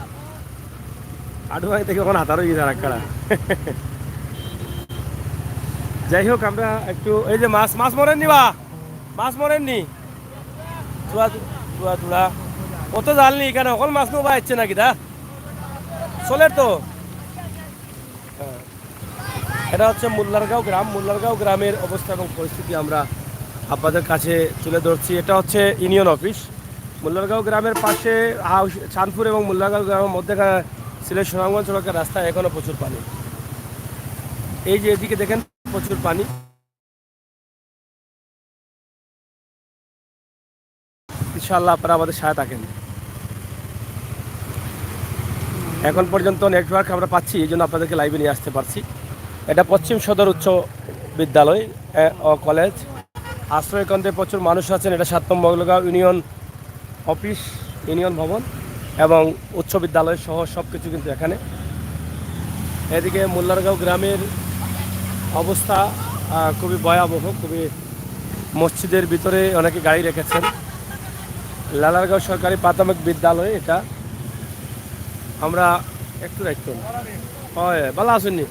আডু পানি থেকে এখন হাতার হয়ে গেছে আর একটা। যাই হোক, আমরা একটু, এই যে মাছ, মাছ মরেন নি বা? মাছ মরেন নি? তুলা, তুলা, তুলা। অত জাল নি এখানে, অকল মাছ নেওয়া ইচ্ছে নাকি দা? চলের তো। হ্যাঁ। এটা হচ্ছে মুল্লারগাঁও গ্রাম। মুল্লারগাঁও গ্রামের অবস্থা এবং পরিস্থিতি আমরা আপনাদের কাছে তুলে ধরছি। এটা হচ্ছে ইউনিয়ন অফিস। মুল্লারগাঁও গ্রামের পাশে হাউস-, চানপুর এবং মুল্লারগাঁও গ্রামের মধ্যেখানে সিলেট সুনামগঞ্জ সড়কের রাস্তায় এখনো প্রচুর পানি। এই যে এদিকে দেখেন, প্রচুর পানি। ইনশাআল্লাহ আপনারা আমাদের সাথে থাকেন। এখন পর্যন্ত নেটওয়ার্ক আমরা পাচ্ছি, এই জন্য আপনাদেরকে লাইভে নিয়ে আসতে পারছি। এটা পশ্চিম সদর উচ্চ বিদ্যালয়, এ, ও কলেজ। আশ্রয়কেন্দ্রে প্রচুর মানুষ আছেন। এটা সাত নম্বর মুল্লারগাঁও ইউনিয়ন অফিস, ইউনিয়ন ভবন এবং উচ্চ বিদ্যালয় সহ সব কিছু কিন্তু এখানে। এদিকে মুল্লারগাঁও গ্রামের অবস্থা, আহ, খুবই ভয়াবহ, খুবই মসজিদের ভিতরে অনেকে গাড়ি রেখেছেন। লালারগাঁও সরকারি প্রাথমিক বিদ্যালয় এটা। আমরা একটু রাখতাম। হয়, ভালো আছেন নি?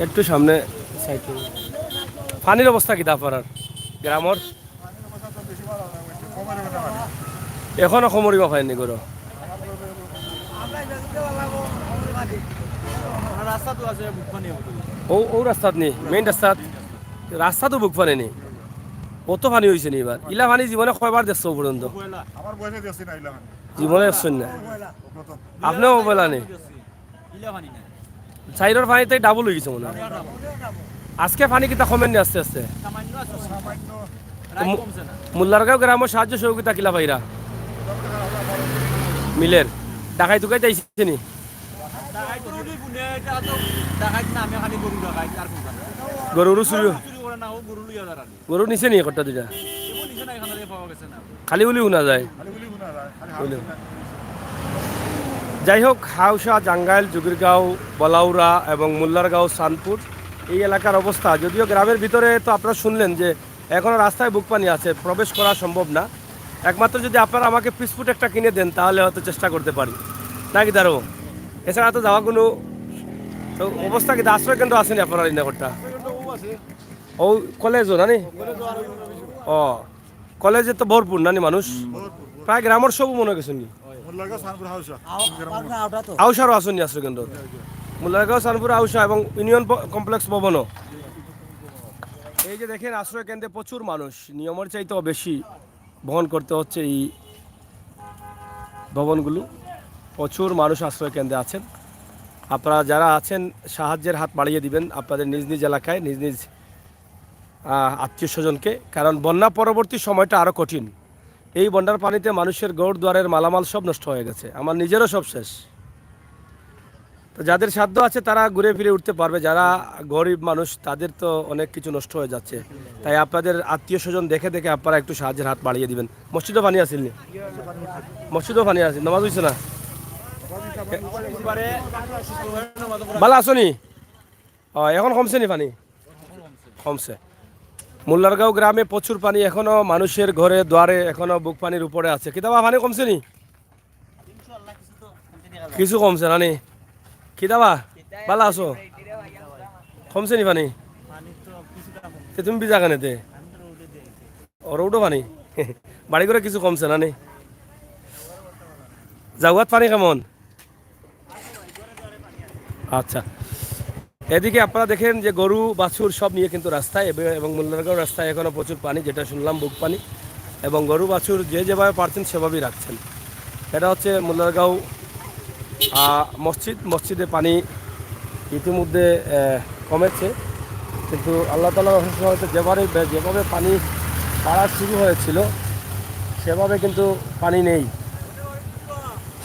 একটু সামনে সাইড। পানির অবস্থা কিতা আপনার গ্রামর? এখনো কোমর ইমা পানিনি ঘরো? রাস্তা তো আছে, বুক পানি হবে। ও, ও রাস্তাত নি, মেইন রাস্তাত? রাস্তা তো বুক পানিনি। কত পানি অইছে নি এবার? ইলা পানি জীবনে কয়বার দেখছো পর্যন্ত? পয়লা। আমার বয়সে দেখছি না ইলা পানি। জীবনে দেখছইন না? প্রথম। আপনেও পয়লা নি? ইলা পানি নাই। চাইরর পানিতে ডাবল অইগেছে মনে হয়। আজকে পানি কিতা কমের নি আস্তে আস্তে? সামান্য আছে। সামান্য রাইত কমছে না। মুল্লারগাঁও গ্রামর সাহায্য সহযোগিতা কিলা পাইরা? মিলের। ডাকাইত উকাইত আইছে নি? ডাকাইত তো রোডে বুনে, এটা তো ডাকাইত না, আমি খালি গরু ডাকাইত, আর কোনটা না। গরু উরু চুরি, চুরি করে না, ও গরু লইয়া দাঁড়ালি। গরু নিছে নি একটা দুইটা? এমন নিছে না, এখানে দিয়ে পাওয়া গেছে না। খালি উলি হুনা যায়। খালি উলি হুনা যায়, খালি হাত উলি। হুনা। যাই হোক, হাউশা, জাঙ্গাইল, জুগিরগাঁও, বলাউরা এবং মুল্লারগাঁও, সানপুর, এই এলাকার অবস্থা, যদিও গ্রামের ভিতরে তো আপনারা শুনলেন যে এখনো রাস্তায় বুক পানি আছে, প্রবেশ করা সম্ভব না। একমাত্র যদি আপনারা আমাকে পিসফুট একটা কিনে দেন, তাহলে হয়তো চেষ্টা করতে পারি, নাকি দাঁড়ো? এছাড়া তো যাওয়া কোনো, তো অবস্থা কিতা? আশ্রয় কেন্দ্র আছে নি আপনারার ইনাকরটা? ও কলেজও না নি? ও, কলেজে তো ভরপুর না নি মানুষ? প্রায় গ্রামর সবউ মনে অয় গেছে নি? মুল্লারগাঁও, সানপুর, হাউশা। আউশারও আছে নি আশ্রয় কেন্দ্র? মুল্লারগাঁও, সানপুর, আউশা এবং ইউনিয়ন প-, কমপ্লেক্স ভবনও। এই যে দেখেন, আশ্রয় কেন্দ্রে প্রচুর মানুষ, নিয়মের চাইতেও বেশি বহন করতে হচ্ছে এই ভবনগুলো। প্রচুর মানুষ আশ্রয় কেন্দ্রে আছেন। আপনারা যারা আছেন, সাহায্যের হাত বাড়িয়ে দিবেন আপনাদের নিজ নিজ এলাকায়, নিজ নিজ, আহ, আত্মীয় স্বজনকে, কারণ বন্যা পরবর্তী সময়টা আরও কঠিন। এই বন্যার পানিতে মানুষের ঘর দুয়ারের মালামাল সব নষ্ট হয়ে গেছে, আমার নিজেরও সব শেষ। তো যাদের সাধ্য আছে তারা ঘুরে ফিরে উঠতে পারবে, যারা গরিব মানুষ তাদের তো অনেক কিছু নষ্ট হয়ে যাচ্ছে। তাই আপনাদের আত্মীয় স্বজন দেখে দেখে আপনারা একটু সাহায্যের হাত বাড়িয়ে দিবেন। মসজিদও পানি আছিল নি? মসজিদও পানি আছিল, নামাজ অইছে না? বালা আছো নি? ও, এখন কমছে নি পানি? কমছে। মুল্লারগাঁও গ্রামে প্রচুর পানি, এখনো মানুষের ঘরে দুয়ারে এখনো বুক পানির উপরে আছে। কিতাবা, পানি কমছে নি? কিছু কমছে না নি? কিতাবা, বালা আছো? কমছে নি পানি? তে তুমি ভিজা কেনে তে? ও, রোডও পানি। বাড়ি ঘরে কিছু কমছে না নি? জাগাত পানি কেমন? আচ্ছা, এদিকে আপনারা দেখেন যে গরু বাছুর সব নিয়ে কিন্তু রাস্তায় এবে-, এবং মুল্লারগাঁও রাস্তায় এখনো প্রচুর পানি, যেটা শুনলাম বুক পানি, এবং গরু বাছুর যে যেভাবে পারছেন সেভাবেই রাখছেন। এটা হচ্ছে মুল্লারগাঁও, আহ, মসজিদ। মসজিদে পানি ইতিমধ্যে, আহ, কমেছে, কিন্তু আল্লাহ তাআলার অশেষ রহমতে যেবারে-, যেভাবে পানি বাড়া শুরু হয়েছিল সেভাবে কিন্তু পানি নেই।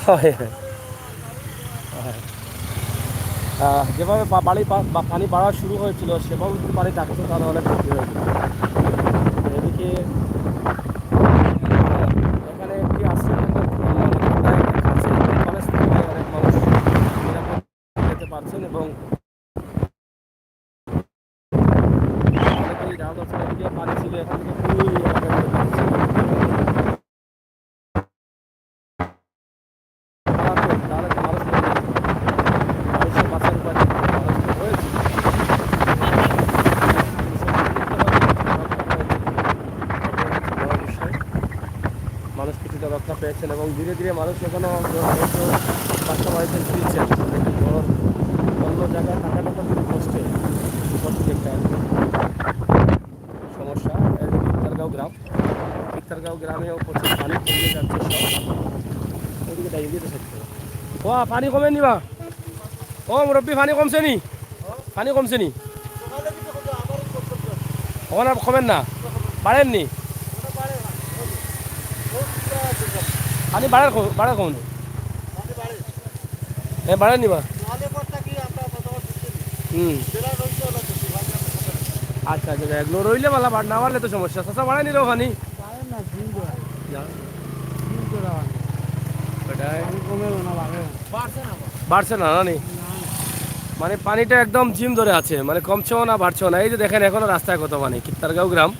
হয়। হয়। আহ, যেভাবে পা-, বাড়ি পা-, বা পানি বাড়া শুরু হয়েছিল, সেভাবে যদি পানি থাকতো, তাহলে অনেক ক্ষতি হয়ে যেত। এদিকে, আহ, এখানে একটি আশ্রয় কেন্দ্র, মানে, প্রায় কাছে, কলেজ থেকে অনেক মানুষ নিরাপদ যেতে পারছেন এবং অনেকেই রাউন্ড আছে, এদিকে পানি ছিল, এখান থেকে পুরো এলাকা জুড়ে পানি ছিল। তাহলে তো মানুষ নেই। মানুষের বাঁচার উপায় নেই। মানুষ তো রয়েছে। মানুষ কিছুটা রক্ষা পেয়েছেন এবং ধীরে ধীরে মানুষ এখনো বাসা বাড়িতে ফিরছেন। ঘর অন্য জায়গায় থাকাটা তো খুব কষ্টের, কষ্টের একটা সমস্যা। এই যে কিত্তারগাঁও গ্রাম, কিত্তারগাঁও গ্রামেও প্রচুর পানি কমে যাচ্ছে সব। ওদিকে যাই, ওদিকে side করো। ও, পানি কমে নি বা? ও মুরব্বি, পানি কমছে নি? পানি কমছে নি? অখন আর কমের না, বাড়ের নি? পানি বাড়ের কো-, বাড়ের কমে? এ, বাড়ের নি বা? হুম। আচ্ছা, আচ্ছা, যাই হোক, রইলে বালা, বাড়-, না বাড়লে তো সমস্যা। চাচা, বাড়ের নি রে পানি? যা। ওটাই। বাড়ছে না, না নি? মানে পানিটা একদম জিম ধরে আছে, মানে কমছেও না, বাড়ছেও না। এই যে দেখেন, এখনো রাস্তায় কত পানি। কিত্তারগাঁও গ্রাম,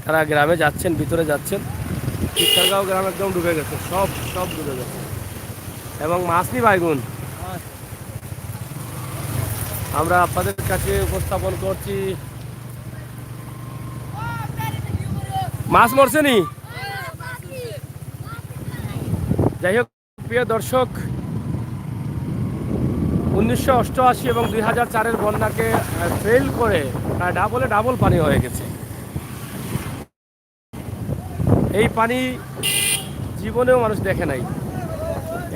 তারা গ্রামে যাচ্ছেন, ভিতরে যাচ্ছেন। কিত্তারগাঁও গ্রাম একদম ডুবে গেছে, সব, সব ডুবে গেছে। এবং মাছ নি বাইগুন আমরা আপনাদের কাছে উপস্থাপন করছি। মাছ মরছে নি? যাই হোক, প্রিয় দর্শক, উনিশশো অষ্টআশি এবং দুই হাজার চারের বন্যাকে ফেল করে প্রায় ডাবলে ডাবল পানি হয়ে গেছে। এই পানি জীবনেও মানুষ দেখে নাই।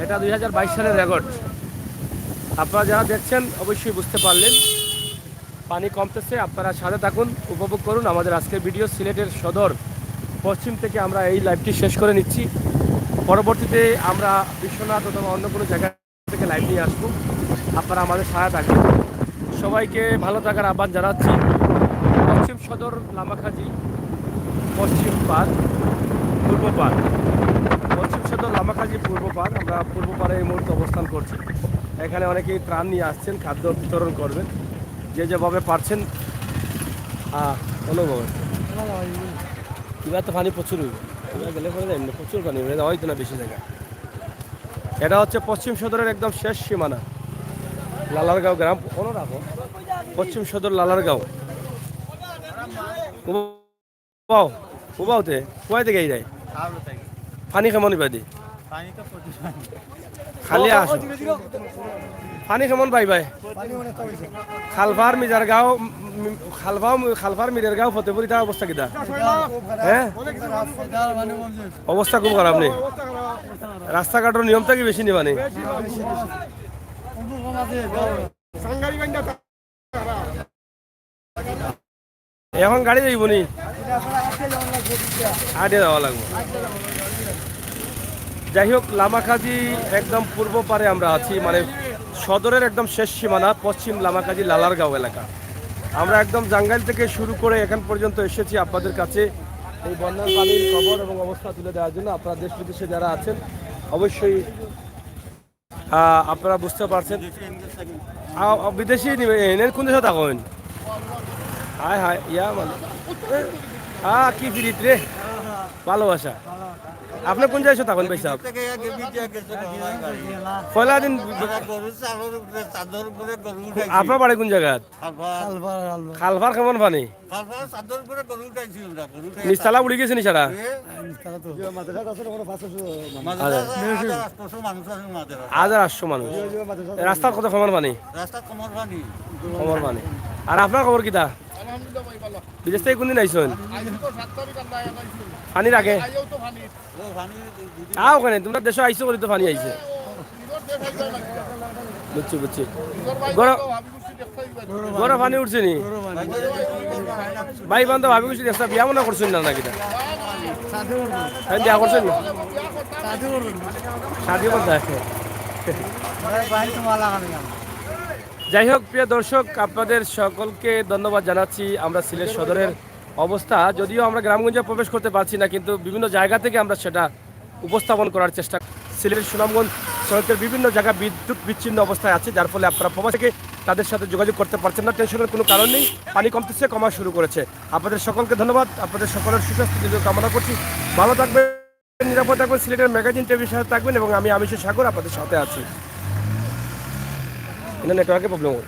এটা দুই হাজার বাইশ সালের রেকর্ড। আপনারা যারা দেখছেন, অবশ্যই বুঝতে পারলেন পানি কমতেছে। আপনারা সাথে থাকুন, উপভোগ করুন আমাদের আজকের ভিডিও। সিলেটের সদর পশ্চিম থেকে আমরা এই লাইভটি শেষ করে নিচ্ছি। পরবর্তীতে আমরা বিশ্বনাথ অথবা অন্য কোনো জায়গা থেকে লাইভ নিয়ে আসবো। আপনারা আমাদের সাথে থাকবেন। সবাইকে ভালো থাকার আহ্বান জানাচ্ছি। পশ্চিম সদর লামাকাজি পশ্চিম পার, পূর্ব পার। পশ্চিম সদর লামাকাজি পূর্ব পার। আমরা পূর্ব পারে এই মুহূর্তে অবস্থান করছি। এখানে অনেকেই ত্রাণ নিয়ে আসছেন, খাদ্য বিতরণ করবেন যে যেভাবে পারছেন। হ্যাঁ, অনুভব। এবার তো পানি প্রচুর হইব, এবার গেলে পরে এমনি প্রচুর পানি হইবে, যাওয়া হইতো না বেশি জায়গা। এটা হচ্ছে পশ্চিম সদরের একদম শেষ সীমানা, লালারগাঁও গ্রাম। অনুরাগ, পশ্চিম সদর লালারগাঁও। উবাও, উবাওতে, কুয়াইতে গেই যায়। পানি কেমন ইবাদি? পানি তো প্রচুর পানি। খালি আসো। পানি কেমন পাই ভাই? খালফার মিজারগাঁও, উম, খালফাও, খালফার মিজারগাঁও ফতেপুরি তার অবস্থা কিতা? হ্যাঁ? অবস্থা খুব খারাপ নি? রাস্তাঘাটর নিয়ম থাকি বেশি নি পানি? এখন গাড়ি যাইব নি? আটে যাওয়া লাগবো। যাই হোক, লামাকাজি একদম পূর্ব পারে আমরা আছি, মানে সদরের একদম শেষ সীমানা পশ্চিম লামাকাজি লালারগাঁও এলাকা। আমরা একদম জাঙ্গাইল থেকে শুরু করে এখন পর্যন্ত এসেছি আপনাদের কাছে এই বন্যার পানির খবর এবং অবস্থা তুলে দেওয়ার জন্য। আপনারা দেশ বিদেশে যারা আছেন, অবশ্যই আহ, আপনারা বুঝতে পারছেন। আ, আ, বিদেশি নিবে, এনে কোন দেশে থাকইন? হায় হায়, ইয়া মানে। আ, কি পিরিত রে? ভালোবাসা। আপনি কোন দেশে থাকইন ভাই সাহেব? পয়লা দিন। গরুর চালর উপরে, চাদর উপরে গরু উঠাইছি। আপনার বাড়ি কোন জায়গা? খালপার। খালপার, খালপার। খালপার কেমন পানি? খালপার চাদর উপরে গরু উঠাইছি আমরা, গরু উঠাই নিচতলা উঠি গেছে নি সারা? এ? নিচতলা তো। মাদ্রাসা আছে না, কোনো পাঁচশো মানুষ? মাদ্রাসা আছে, হাজার আটশো মানুষ আছে মাদ্রাসা। হাজার আটশো মানুষ। ওই যে মাদ্রাসা আছে। রাস্তার কত কমর পানি? রাস্তা কমর পানি। কমর পানি। আর আপনার খবর কিতা? আলহামদুলিল্লাহ ভাই, ভালো। বিদেশ থেকে কোনদিন আইছেন? আইছি তো সাত তারিখ আমরা আইছি। পানির আগে? আইও তো পানি। আ, ওখানে তোমরা দেশে আইছো বলে তো পানি আইছে। বুঝছি, বুঝছি। গরম, গরম পানি উঠছে নি? ভাই বান্ধব ভাবি কিছু দেখছে, বিয়া মনে করছেন না নাকি? তাই বিয়া করছেন না? শাদি করতে আছে। যাই হোক, প্রিয় দর্শক, আপনাদের সকলকে ধন্যবাদ জানাচ্ছি। আমরা সিলেট সদরের অবস্থা, যদিও আমরা গ্রামগঞ্জে প্রবেশ করতে পারছি না, কিন্তু বিভিন্ন জায়গা থেকে আমরা সেটা উপস্থাপন করার চেষ্টা। সিলেটের সুনামগঞ্জ সড়কের বিভিন্ন জায়গা বিদ্যুৎ বিচ্ছিন্ন অবস্থায় আছে, যার ফলে আপনারা প্রবাস থেকে তাদের সাথে যোগাযোগ করতে পারছেন না। টেনশনের কোনো কারণ নেই, পানি কমতেছে, কমা শুরু করেছে। আপনাদের সকলকে ধন্যবাদ, আপনাদের সকলের সুস্বাস্থ্য দীর্ঘ কামনা করছি। ভালো থাকবেন, নিরাপদ থাকবেন, সিলেটের ম্যাগাজিন টিভির সাথে থাকবেন এবং আমি আমিষের সাগর আপনাদের সাথে আছি। এটা নেটওয়ার্কের প্রবলেম হয়।